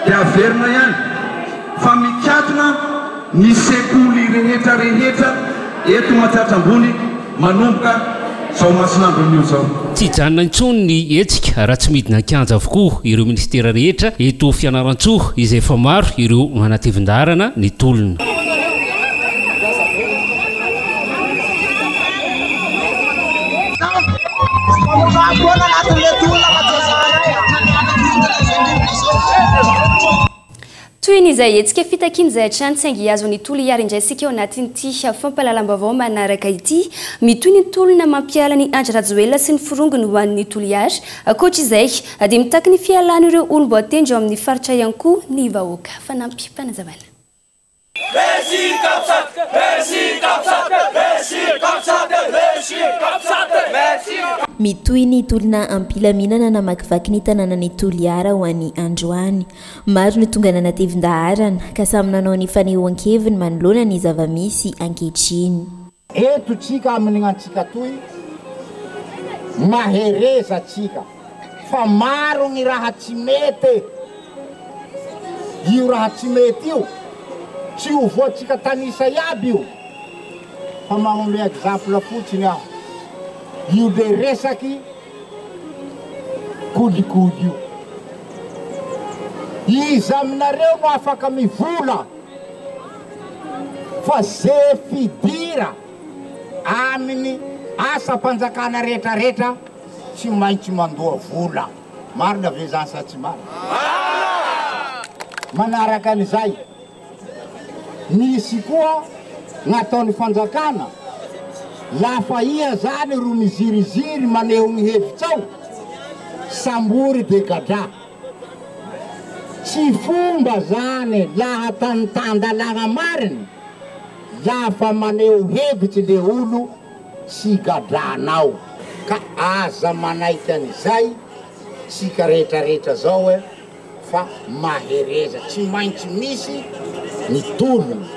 dia averina ihany fa mikatona ny sekoly rehetra rehetra eto Matsiatra Ambony manomboka izao masin'andro anio izao. Tsy hijanona intsony ny hetsika raha tsy midina an-kianja avokoa ireo minisitera rehetra eto Fianarantsoa izay efa maro ireo manatevin-daharana ny tolona. Toy ny izay hetsika fitakiana izay hatrany saingy hihazo ny Toliara indray isika ao anatin'ity fampahalalam-baovao manaraka ity. Mitohy ny tolona mampiala an'i Andry Rajoelina sy ny forongony ho an'ny Toliara. Ankoatra izay dia mitaky ny fialan'ireo olom-boatendry ao amin'ny faritra ihany koa ny vahoaka. Fanampim-panazavana. Merci Capsat, merci Capsat, merci Capsat, merci Capsat, merci. Mitohy ny tolona am-pilaminana namakivaky ny tanànan'i Toliara ho an'ny androany. Maro no tonga nanatevin-daharana, ka samy nanao ny fanehoan-keviny manoloana ny zava-misy ankehitriny. Eto tsika amin'ny antsika toy, mahereza tsika fa maro ny raha tsy mety, io raha tsy mety io tsy ho voatsika tanisa iaby io fa magnome exemple fotsiny aho, io le resaky kolikoly io, iza aminareo no afaka mivola? Fa ze fidira aminy asam-panjakana rehetra rehetra tsy maintsy mandoa vola. Marina ve zany sa tsy marina? Manaraka an'izay, misy koa gn'ataon'ny fanjakana, lafa iha zany ro miziriziry maneho gny hevitsao, sambory de gadra. Tsy fomba zany laha tany tan-dalàgna mariny, lafa maneho hevitsy le olo tsy gadranao. Ka aza manaiky an'izay tsika rehetra rehetra zao e, fa mahereza, tsy maintsy misy ny tolona.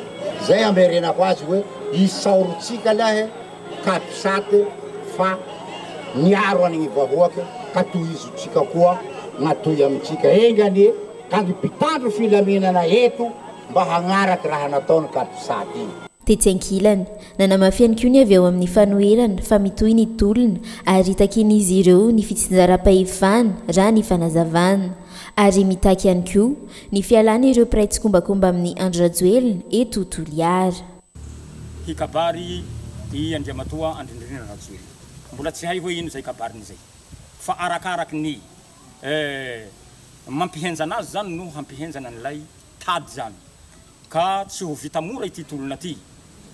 Zay amerenako azy hoe isaorintsika lahy Capsat fa niaro an'igny vahoake ka tohizotsika koa gn'atoy amintsika. Enga anie ka ny mpitandro filaminana eto mba hagnaraky raha nataony Capsat igny. Tetsy ankilany, nanamafy ihany koa ny avy ao amin'ny fanoherana fa mitohy ny tolona ary takian'izy ireo ny fitsinjaram-pahefana raha ny fanazavana. Ary mitaky ihany koa ny fialan'ireo mpiray tsikombakomba amin'i Andry Rajoelina eto Toliara. Hikabary i Andriamatoa Andry Nirina Rajoelina. Mbola tsy hay hoe ino izay kabariny izay. Fa arakaraky ny mampihenjana azy izany no hampihenjana an'ilay tady izany. Ka tsy ho vita mora ity tolona ity.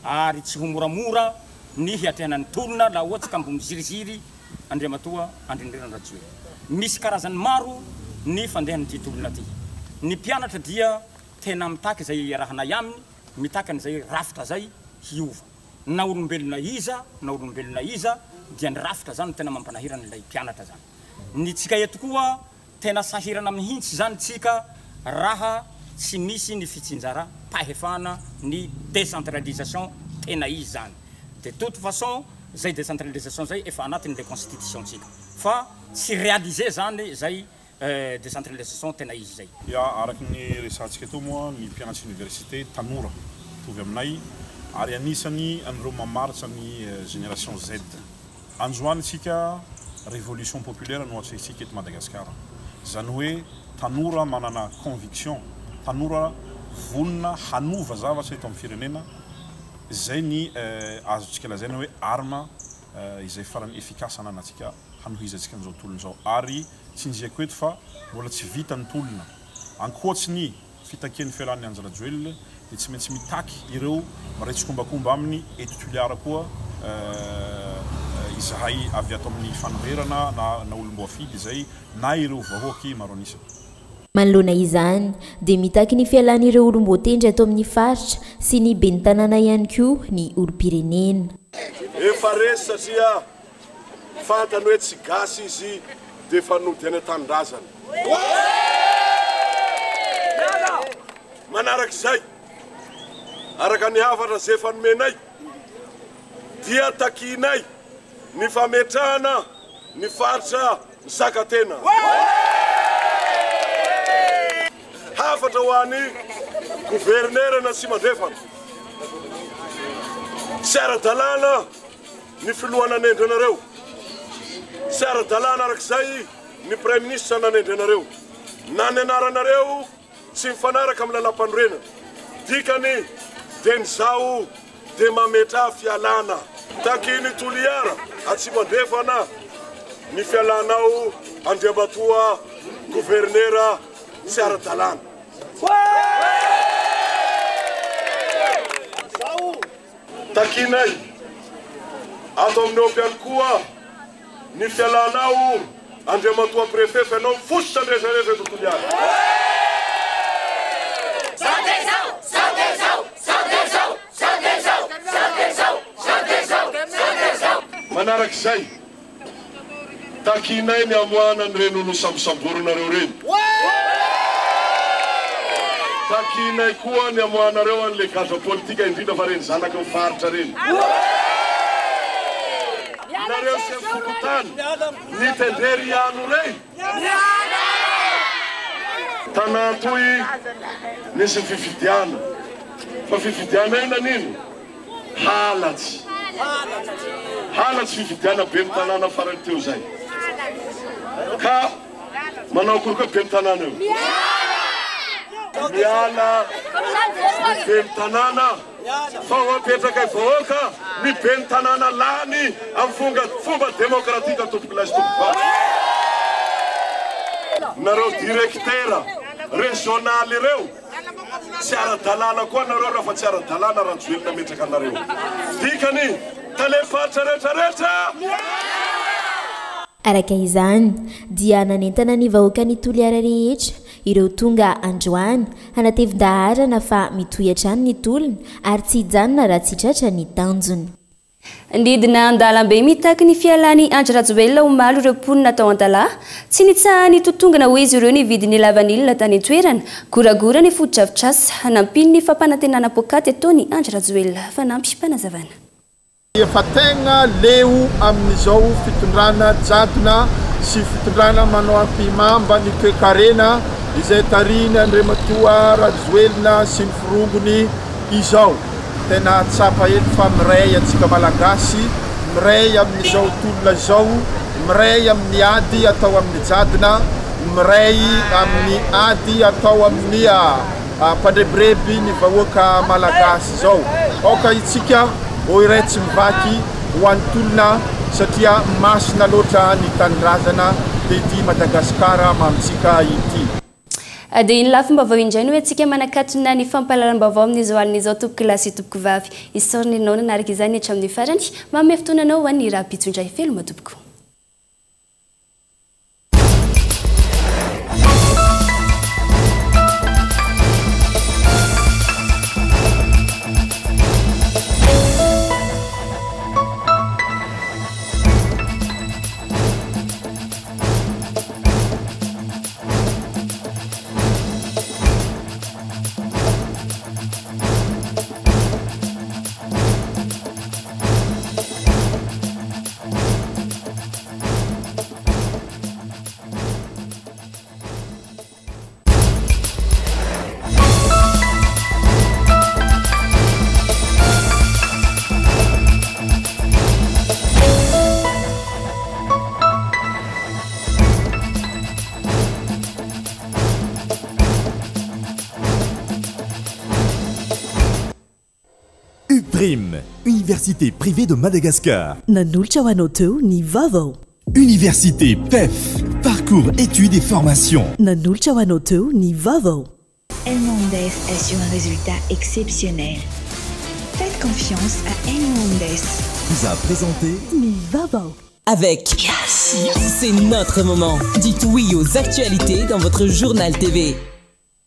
Ary tsy ho moramora ny hiatrehana ny tolona laha ohatsy ka mbo miziriziry Andriamatoa Andry Nirina Rajoelina. Misy karazany maro ny fandehan'ity tolona ity. Ny mpianatra dia tena mitaky izay iarahanay aminy. Mitaky an'izay rafitra zay hiova. Na olombelona iza na olombelona iza dia ny rafitra zany no tena mampanahirana ilay mpianatra zany. Ny tsika eto koa tena sahirana mihintsy zany tsika raha tsy misy ny fitsinjara pahefana ny décentralisation tena izy zany. De toute façon zay décentralisation zay efa anatin'ilay constitution tsika fa tsy réaliser zany zay Décentralisation tena izy izay. Ya, araka ny resahantsika teo moa ny mpianatry université tanora mitovy aminay ary anisany an'ireo mamaritra ny génération Z. Androany isika révolution populaire no atrehintsika eto Madagasikara. Izany hoe tanora manana conviction, tanora vonona hanova zavatra eto amin'ny firenena, izay ny azontsika lazaina hoe arme izay farany efficace ananantsika hanohizantsika an'izao tolona izao ary Tsinjihako eto fa mbola tsy vita ny tolona. Ankoatsy ny fitakian'ny fialan'i Andry Rajoelina dia tsy maintsy mitaky ireo miray tsikombakomba aminy eto Toliara koa izahay avy ato amin'ny fanoherana na na olom-boafidy izay na ireo vahoaky maro an'isa. Manoloana izany, dia mitaky ny fialan'ireo olom-boatendry ato amin'ny faritra sy ny ben'ny tanàna ihany koa ny olom-pirenena. Efa resy satria Fantany hoe tsy gasy izy dia efa nody any an-tanindrazana. Manarak'izay, araka ny hafatra izay efa nomenay, dia takianay ny fametrahana ny faritra mizaka tena. Hafatra ho an'ny governeran'Atsimo Andrefana, tsy ara-dalàna ny filoha nanendry anareo. Tsy ara-dalàna araka izay ny praiminisitra nanendry anareo. Na ny anaranareo tsy mifanaraka amin'ny lalàmpanorenana. Dikany dia ny zaho dia mametraha fialana. Takian'i Toliara Atsimo Andrefana ny fialanao Andriamatoa Governera tsy ara-dalàna. Takinay ato amin'ny op ihany koa ny fialanao Andriamatoa Préfet fa ianao fositra ny rehetra rehetra eto Toliara. Manarak'izay, takinay ny hamoahana an'ireny olo sambosamborinareo ireny. Takinay koa ny hamoahanareo an'ilay gadra politika indrindra fa ireny zanaky ny faritra ireny. Nareo chef fokontany nitendrery ihany rey. Tanà toy nisy ny fifidiana. Fa fifidiana io nanino? Halatsy. Halatsy fifidiana ben'ny tanàna farany teo zay. Ka manao akory koa ben'ny tanàna io? Miala ny ben'ny tanàna fa ho apetrakay vahoaka ny ben'ny tanàna lany amin'ny fonga fomba demokratika tompokolahy sy tompokovavy. Nareo direktera rezionaly ireo Tsy ara-dalàna koa nareo raha fa tsy ara-dalàna Rajoelina nametraka anareo. Dikany, tale faritra rehetra rehetra! Araka izany, dia nanentana ny vahoakan'i Toliara rehetra ireo tonga androany hanatevin-daharana fa mitohy hatrany ny tolona ary tsy hijanona raha tsy tratra ny tanjona. Nidina an-dalambe mitaky ny fialan'i Andry Rajoelina omaly ireo mponina tao Antalaha. Tsy nitsaha-nitotongana hoy izy ireo ny vidin'ny lavanila tany an-toerana. Goragora ny fotodrafitrasa nampian'ny fampanantenana poakaty ataon'i Andry Rajoelina. Fanampim-panazavana. Efa tegna leo amin'izao fitondrana jadona sy fitondrana manao ampihimamba ny toekarena izay tarihin'i Andriamatoa Rajoelina sy ny forongony izao. Tena tsapa eto fa miray antsika Malagasy, miray amin'izao tolona izao, miray amin'ny ady atao amin'ny jadona, miray amin'ny ady atao amin'ny mpandrebireby ny vahoaka Malagasy izao. Aoka itsika ho iray tsy mivaky ho an'ny tolona satria masina loatra ny tanindrazana dia ity Madagasikara mamintsika ity. Dia iny lafim-baovao indray no antsika manakatona ny fampahalalam-baovao amin'izao alina izao tompokolahy sy tompokovavy. Isaorana ianao nanaraka izany hatramin'ny farany. Manome fotoana anao ho an'ny rahampitso indray. Veloma tompoko. UPRIM, Université privée de Madagascar. Nanolotra ho anao teo ny vaovao. Université PEF, parcours études et formation. Nanolotra ho anao teo ny vaovao. Elmondes assure un résultat exceptionnel. Faites confiance à Elmondes. Vous a présenté Ny vaovao. Avec Yes. C'est notre moment. Dites oui aux actualités dans votre journal TV.